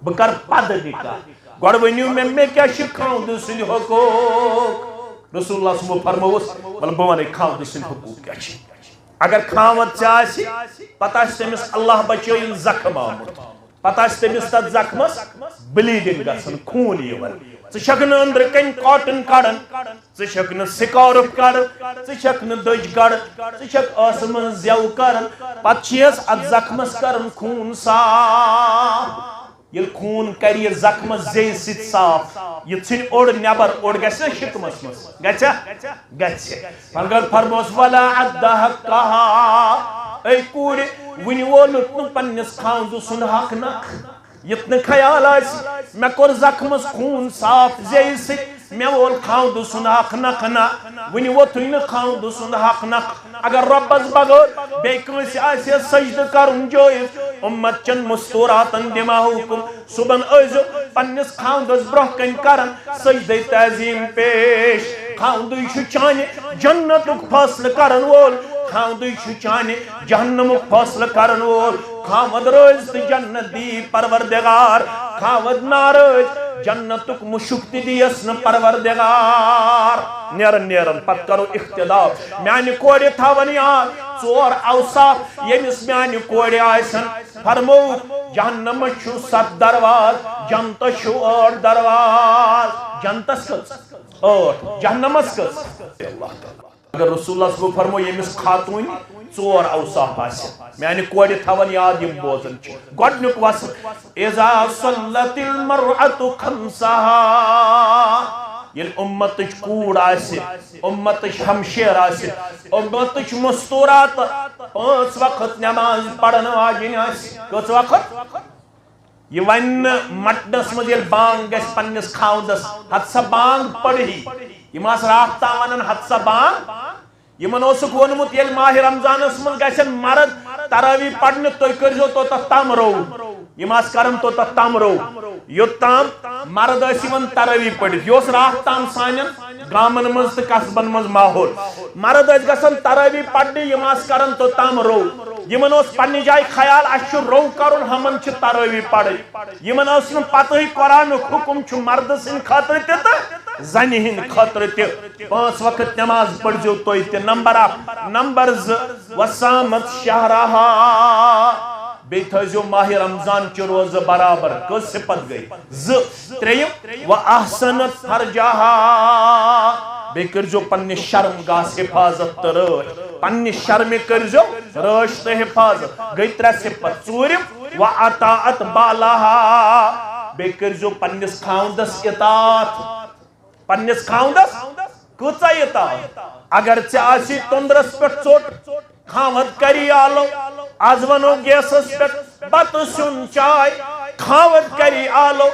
بہٕ کر پتہٕ نکاح۔ گۄڈٕ ؤنِو مےٚ، مےٚ کیٛاہ چھِ خاوندٕ سٕنٛدِ حقوٗق؟ رسول اللہ صلی اللہ علیہ وسلمو فرمووُس، وَلہٕ بہٕ وَنَے خاوندٕ سٕنٛدِ حقوٗق کیٛاہ چھِ۔ اگر خاوند ژےٚ آسہِ، پتہٕ آسہِ تٔمِس اللہ بچٲیِن زخم آمُت، پتہٕ آسہِ تٔمِس تتھ زخمس bleeding گژھان، خوٗن یِوان۔ ژٕ چھکھ نہٕ أنٛدرٕ کنۍ cotton کڑان، ژٕ چھکھ نہٕ scarf کڑان، ژٕ چھکھ نہٕ دٔج کڑان، ژٕ چھکھ ٲسہٕ منٛز زٮ۪و کران، پتہٕ چھیس اتھ زخمس کران خوٗن صاف۔ ییٚلہِ خوٗن کرِ یہِ زخمس زیٚیہِ سۭتۍ صاف، یہِ ژھٕنہِ اوٚڑ نٮ۪بر، اوٚڑ گژھِ نا شِکمس منٛز؟ گژھِ؟ گژھِ۔ مگر فرموس، ولا ادہ حقہا، اے کوٗرِ، وُنہِ وولُتھ نہٕ پننِس خاوندٕ سُنٛد حق نکھ۔ یُتھ نہٕ خیال آسہِ، مےٚ کوٚر زخمس خوٗن صاف زیٚیہِ سۭتۍ، مےٚ وول خاوندٕ سُنٛد حق نکھ۔ نہ، وُنہِ ووتھُے نہٕ خاوندٕ سُنٛد حق نکھ۔ اگر رۄبس بغٲر بیٚیہِ کٲنٛسہِ آسہِ ہے سجدٕ کرُن جٲیز، اُمت چٮ۪ن مستوٗراتن دِمہٕ ہا حُکم، صُبحن ٲسۍزیو پننِس خاوندس برونٛہہ کنہِ کران سجدے تعظیم پیش۔ خاوندٕے چھُ چانہِ جنتُک فٲصلہٕ کرن وول، خاوندٕے چھُ چانہِ جہنمُک فٲصلہٕ کرن وول۔ خاوند رٲضۍ تہٕ جنت دی پروردگار، خاوند ناراض جنتُک مُشُک تہِ دِیس نہٕ پروردگار۔ نیرن نیرن پتہٕ کرو اختتام۔ میانہِ کورِ تھاون یاد ژور اوصاف، ییٚمِس میانہِ کورِ آسن۔ فرمووُکھ، جہنمس چھُ ستھ درواز، جنتس چھُ ٲٹھ درواز۔ جنتس کٔژ؟ ٲٹھ۔ جہنمس کٔژ؟ اللہ تعالیٰ۔ اگر رسول اللہ صلی اللہ علیہ وسلم فرمو، ییٚمِس خاتوٗنہِ ژور اوصاف آسہِ، میانہِ کورِ تھاوَن یاد یِم بوزان چھِ۔ گۄڈٕنیُک وصف، اذا صلت المرأة خمسها، ییٚلہِ اُمتٕچ کوٗر آسہِ، اُمتٕچ ہمشیر آسہِ، اُمتٕچ مستورات، پانٛژھ وقت نماز پرن واجِنۍ آسہِ۔ کٔژ وقت؟ یہِ وننہٕ مٹنس منٛز ییٚلہِ بانگ گژھِ پننِس خاوندس، ہتسا بانگ پٔرہی، یِم آسہٕ راتھ تام ونان، ہتسا بانگ۔ یِمن اوسُکھ ووٚنمُت، ییٚلہِ ماہِ رمضانس منٛز گژھن مرد تراویح پرنہِ، تُہۍ کٔرۍزیو توٚتتھ تام رو۔ یِم آسہٕ کران توٚتتھ تام رو، یوٚت تام مرد ٲسۍ یِوان تراویح پٔرِتھ۔ یہِ اوس راتھ تام سانٮ۪ن گامن منٛز تہٕ قصبن منٛز ماحول۔ مرد ٲسۍ گژھان تراویح پرنہِ، یِم آسہٕ کران توٚتام رو۔ یِمن اوس پننہِ جایہِ خیال، اسہِ چھُ رو کرُن، ہُمن چھِ تراویح پرٕنۍ۔ یِمن ٲس نہٕ پتہٕے قرآنُک حُکم چھُ مردٕ سٕنٛدِ خٲطرٕ تہِ تہٕ زنہِ ہٕنٛدِ خٲطرٕ تہِ۔ پانٛژھ وقت نماز پٔرۍزیو تُہۍ تہِ، نمبر اکھ۔ نمبر زٕ، وصامت شہرہا، بیٚیہِ تھٲیزیو ماہِ رمضان چہِ روزٕ برابر۔ کٔژ صفت گٔے؟ زٕ۔ ترٛیٚیِم، و احسنت فرجہا، بیٚیہِ کٔرۍزیو پننِس شرم گاہس حفاظت تہٕ رٲچھ۔ پننہِ شرمہِ کٔرۍزیو رٲچھ تہٕ حفاظت۔ گٔے ترٛےٚ صفت۔ ژوٗرِم، و اطاعت بالہا، بیٚیہِ کٔرۍزیو پننِس خاوندس اطاعت۔ پننِس خاوندس کۭژاہ اطاعت؟ اگر ژےٚ آسی توٚندرس پٮ۪ٹھ ژوٚٹ، خاوند کری آلو، از ونو گیسس پٮ۪ٹھ بتہٕ سیُن چاے، خاوند کری آلو۔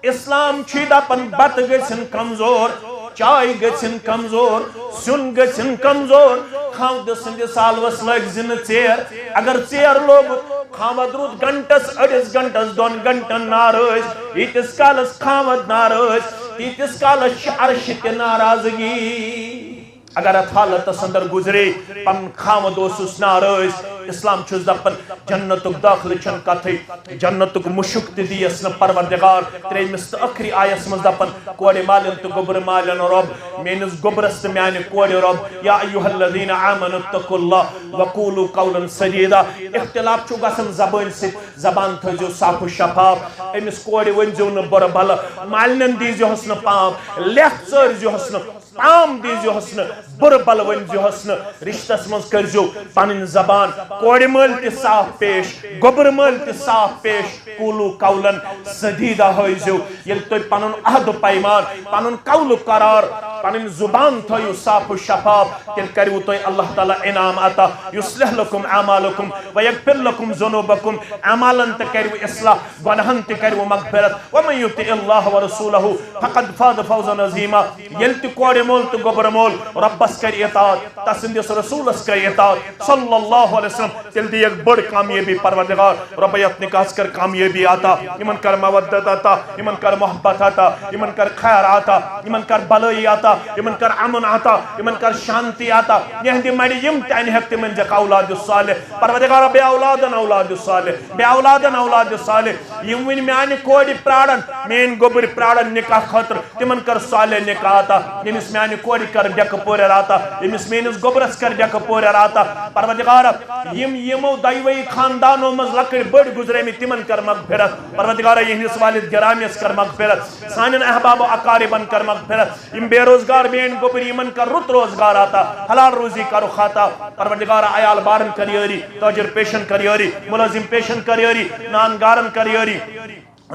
اسلام چھُے دپان بتہٕ گٔژھِن کمزور، چاے گٔژھِن کمزور، سیُن گٔژھِن کمزور۔ خاوندٕ سٕنٛدِس آلوس لٲگۍ زِ نہٕ ژیر۔ اگر ژیر لوگُت، خاوند روٗد گھنٹس، أڑِس گھنٹس، دۄن گھنٹن ناراض۔ ییٖتِس کالس خاوند ناراض، تیٖتِس کالس چھِ عرشہِ تہِ ناراضگی۔ اگر اتھ حالتس اندر گزرے، پنُن خاوند اوسُس ناراض، اسلام چھُس دپان، جنتُک داخلہٕ چھنہٕ کتھٕے، جنتُک مُشُک تہِ دِیس نہٕ پروردگار۔ ترٛیٚیمِس تہٕ ٲخری آیس منٛز دپان، کورِ مالٮ۪ن تہٕ گوٚبرِ مالٮ۪ن، رۄب، میٲنِس گوٚبرس تہٕ میانہِ کورِ، رۄب، یا ایھا الذین آمنوا اتقوا اللہ وقولوا قولا سدیدا۔ اختلاف چھُ گژھان زبٲنۍ سۭتۍ، زبان تھٲیزیو صاف و شفاف۔ أمِس کورِ ؤنۍزیو نہٕ بُرٕ بلہٕ، مالنٮ۪ن دیٖزیوہس نہٕ پام، لٮ۪تھ ژٲرزیوہس نہٕ، پام دیٖزیوہس نہٕ، بُرٕ بلہٕ ؤنۍزیوہس نہٕ۔ رشتس منٛز کٔرزیو پنٕنۍ زبان کورِ مٲلۍ تہِ صاف پیش، گوٚبرٕ مٲلۍ تہِ صاف پیش۔ قولوا قولا سدیدا ہٲیزیو۔ ییٚلہِ تُہۍ پنُن عہد و پیمان، پنُن قول و قرار، پنٕنۍ زبان تھٲیِو صاف و شفاف، تیٚلہِ کریوٕ تۄہہِ اللہ تعالیٰ انعام عطا۔ یصلح لکم اعمالکم ویغفر لکم ذنوبکم۔ اعمالن تہِ کریوٕ اصلاح، گۄناہن تہِ کریوٕ مغفرت۔ ومن یطع اللہ ورسولہ فقد فاز فوزا عظیما۔ ییٚلہِ تہِ کورِ مول تہٕ گوٚبرٕ مول رۄبس کرِ اطاعت، تسٕنٛدِس رسولس کرِ اطاعت صلی اللہ علیہ وسلم، تیٚلہِ دِیَکھ بٔڑ کامیٲبی پروردگار۔ رۄبہ یتھ نکاحس کر کامیٲبی عطا، یِمن کر مودت عطا، یِمن کر محبت عطا، یِمن کر خیر عطا، یِمن کر بلٲیی عطا، یِمن کر امن عطا، یِمن کر شانتی عطا۔ یہندِ مڑِ یِم تہِ انہِ ہیکھ تِمن دِکھ اولاد صالح۔ پروردگارا، بے اولادن اولاد صالح، بے اولادن اولاد صالح۔ یِم وٕنہِ میانہِ کورِ پرارن، میٲنۍ گوٚبٕرۍ پرارن نکاح خٲطرٕ، تِمن کر صالح نکاح عطا۔ ییٚمِس میانہِ کورِ کر ڈیکہٕ پورٮ۪ر عطا، ییٚمِس میٲنِس گوٚبرس کر ڈیکہٕ پورٮ۪ر عطا۔ پروردگارا، یِم یِمو دۄیوٕے خاندانو منٛز لۄکٕٹۍ بٔڑۍ گُزریمٕتۍ، تِمن کر مغفرت۔ پروردگارا، یِہنٛدِس والد گرامیس کر مغفرت، سانٮ۪ن احباب و اقاربن کر مغفرت۔ یِم بے روزگار میٲنۍ گوٚبٕرۍ، یِمن کر رُت روزگار عطا، حلال روزی کرُکھ عطا۔ پروردگارا، عیال بارن کر یٲری، تاجر پیشن کر یٲری، ملازم پیشن کر یٲری، نان گارن کر یٲری،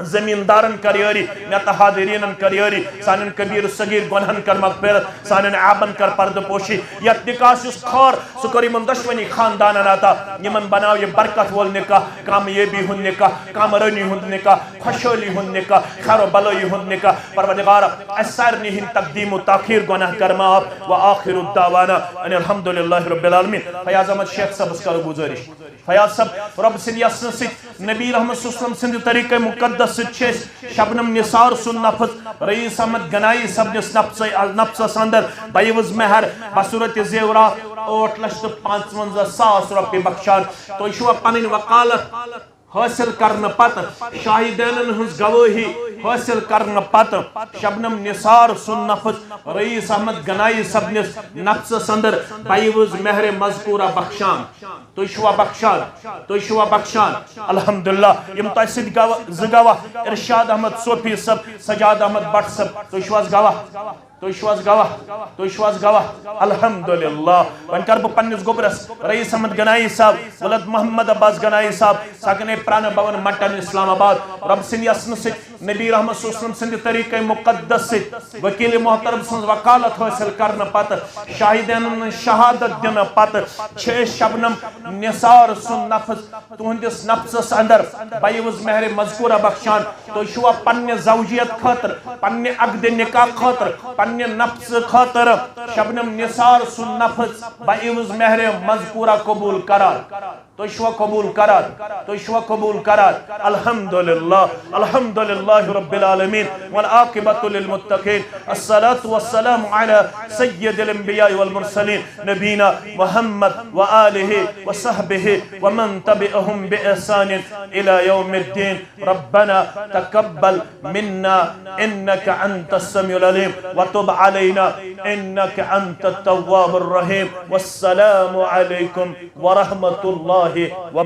زمیندارن کر یٲری، مےٚ تہٕ حاضریٖنن کر یٲری، سانٮ۪ن کبیٖر صغیٖر گۄنہن کر مغفرت، سانٮ۪ن عیبن کر پردٕ پوشی۔ یتھ نکاحس یُس خٲر، سُہ کر یِمن دۄشوٕنی خاندانن عطا، یِمن بناو یہِ برکت وول نکاح، کامیٲبی ہُنٛد نکاح، کامرٲنی ہُنٛد نکاح، خۄشحٲلی ہُنٛد نکاح، خیر و بلٲیی ہُنٛد نکاح۔ پروردگارا، اسہِ سارنٕے ہٕنٛدۍ تقدیٖم و تاخیر گۄناہ کر معاف۔ وآخر دعوانا ان الحمد للہ رب العالمین۔ فیاض احمد شیخ صٲبس کرو گُزٲرِش۔ فیاض صٲب، رۄب سٕنٛدِ یژھنہٕ سۭتۍ، نبی رحمت صلی اللہ علیہ وسلم سٕنٛدِ طریٖقے مُقدس سۭتۍ چھِ أسۍ شبنم نثار سُنٛد نفس رئیس احمد گنایی صٲبنِس نفسے، نفسس اندر بعوض مہر بصورت زیورات ٲٹھ لچھ تہٕ پانٛژونزہ ساس رۄپیہِ بخشان۔ تُہۍ چھِوا پنٕنۍ وکالت حٲصِل کرنہٕ پتہٕ، شاہدینن ہٕنٛز گوٲہی حٲصِل کرنہٕ پتہٕ، شبنم نثار سُنٛد نفس رئیس احمد گنایی صٲبنِس نفسس اندر بعوض مہر مذکورہ بخشان؟ تُہۍ چھِوا بخشان؟ تُہۍ چھِوا بخشان؟ الحمدللہ، یِم تۄہہِ سۭتۍ گواہ، زٕ گواہ، ارشاد احمد صوفی صٲب، سجاد احمد بٹ صٲب، تُہۍ چھِو حظ گواہ؟ تُہۍ چھِو حظ گواہ؟ تُہۍ چھِو حظ گواہ؟ الحمدللہ۔ وۄنۍ کَرٕ بہٕ پننِس گوٚبرَس، رئیس احمد گنایی صاحب، ولد محمد عباس گنایی صاحب، سکنِ پرانہ بھون، مٹن، اسلام آباد۔ رۄب سٕنٛدِ یژھنہٕ سۭتۍ، نبی رحمت صلی اللہ علیہ وسلم سٕنٛدِ طریٖقے مقدس سۭتۍ، وکیل محترم سٕنٛز وکالت حٲصِل کرنہٕ پتہٕ، شاہدینن ہٕنٛز شہادت دِنہٕ پتہٕ، چھِ أسۍ شبنم نثار سُنٛد نفس تُہنٛدِس نفسس اندر بعوض مہر مذکورہ بخشان۔ تُہۍ چھِوا پننہِ زوجیت خٲطرٕ، پننہِ عقدِ نکاح خٲطرٕ، پننہِ نفسہٕ خٲطرٕ شبنم نثار سُنٛد نفس بعوض مہر مذکورہ قبول کران؟ تُہۍ چھِوا قبول کران؟ تُہۍ چھِوا قبول کران؟ الحمدللہ، الحمدللہ رب العالمین، والعاقبۃ للمتقین، الصلاۃ والسلام علی سید الانبیاء والمرسلین، نبینا محمد وآلہ وصحبہ ومن تبعہم بإحسان الی یوم الدین۔ ربنا تقبل منا انك انت السميع العليم وتب علينا انك انت التواب الرحيم۔ والسلام عليكم ورحمة الله وبركاته۔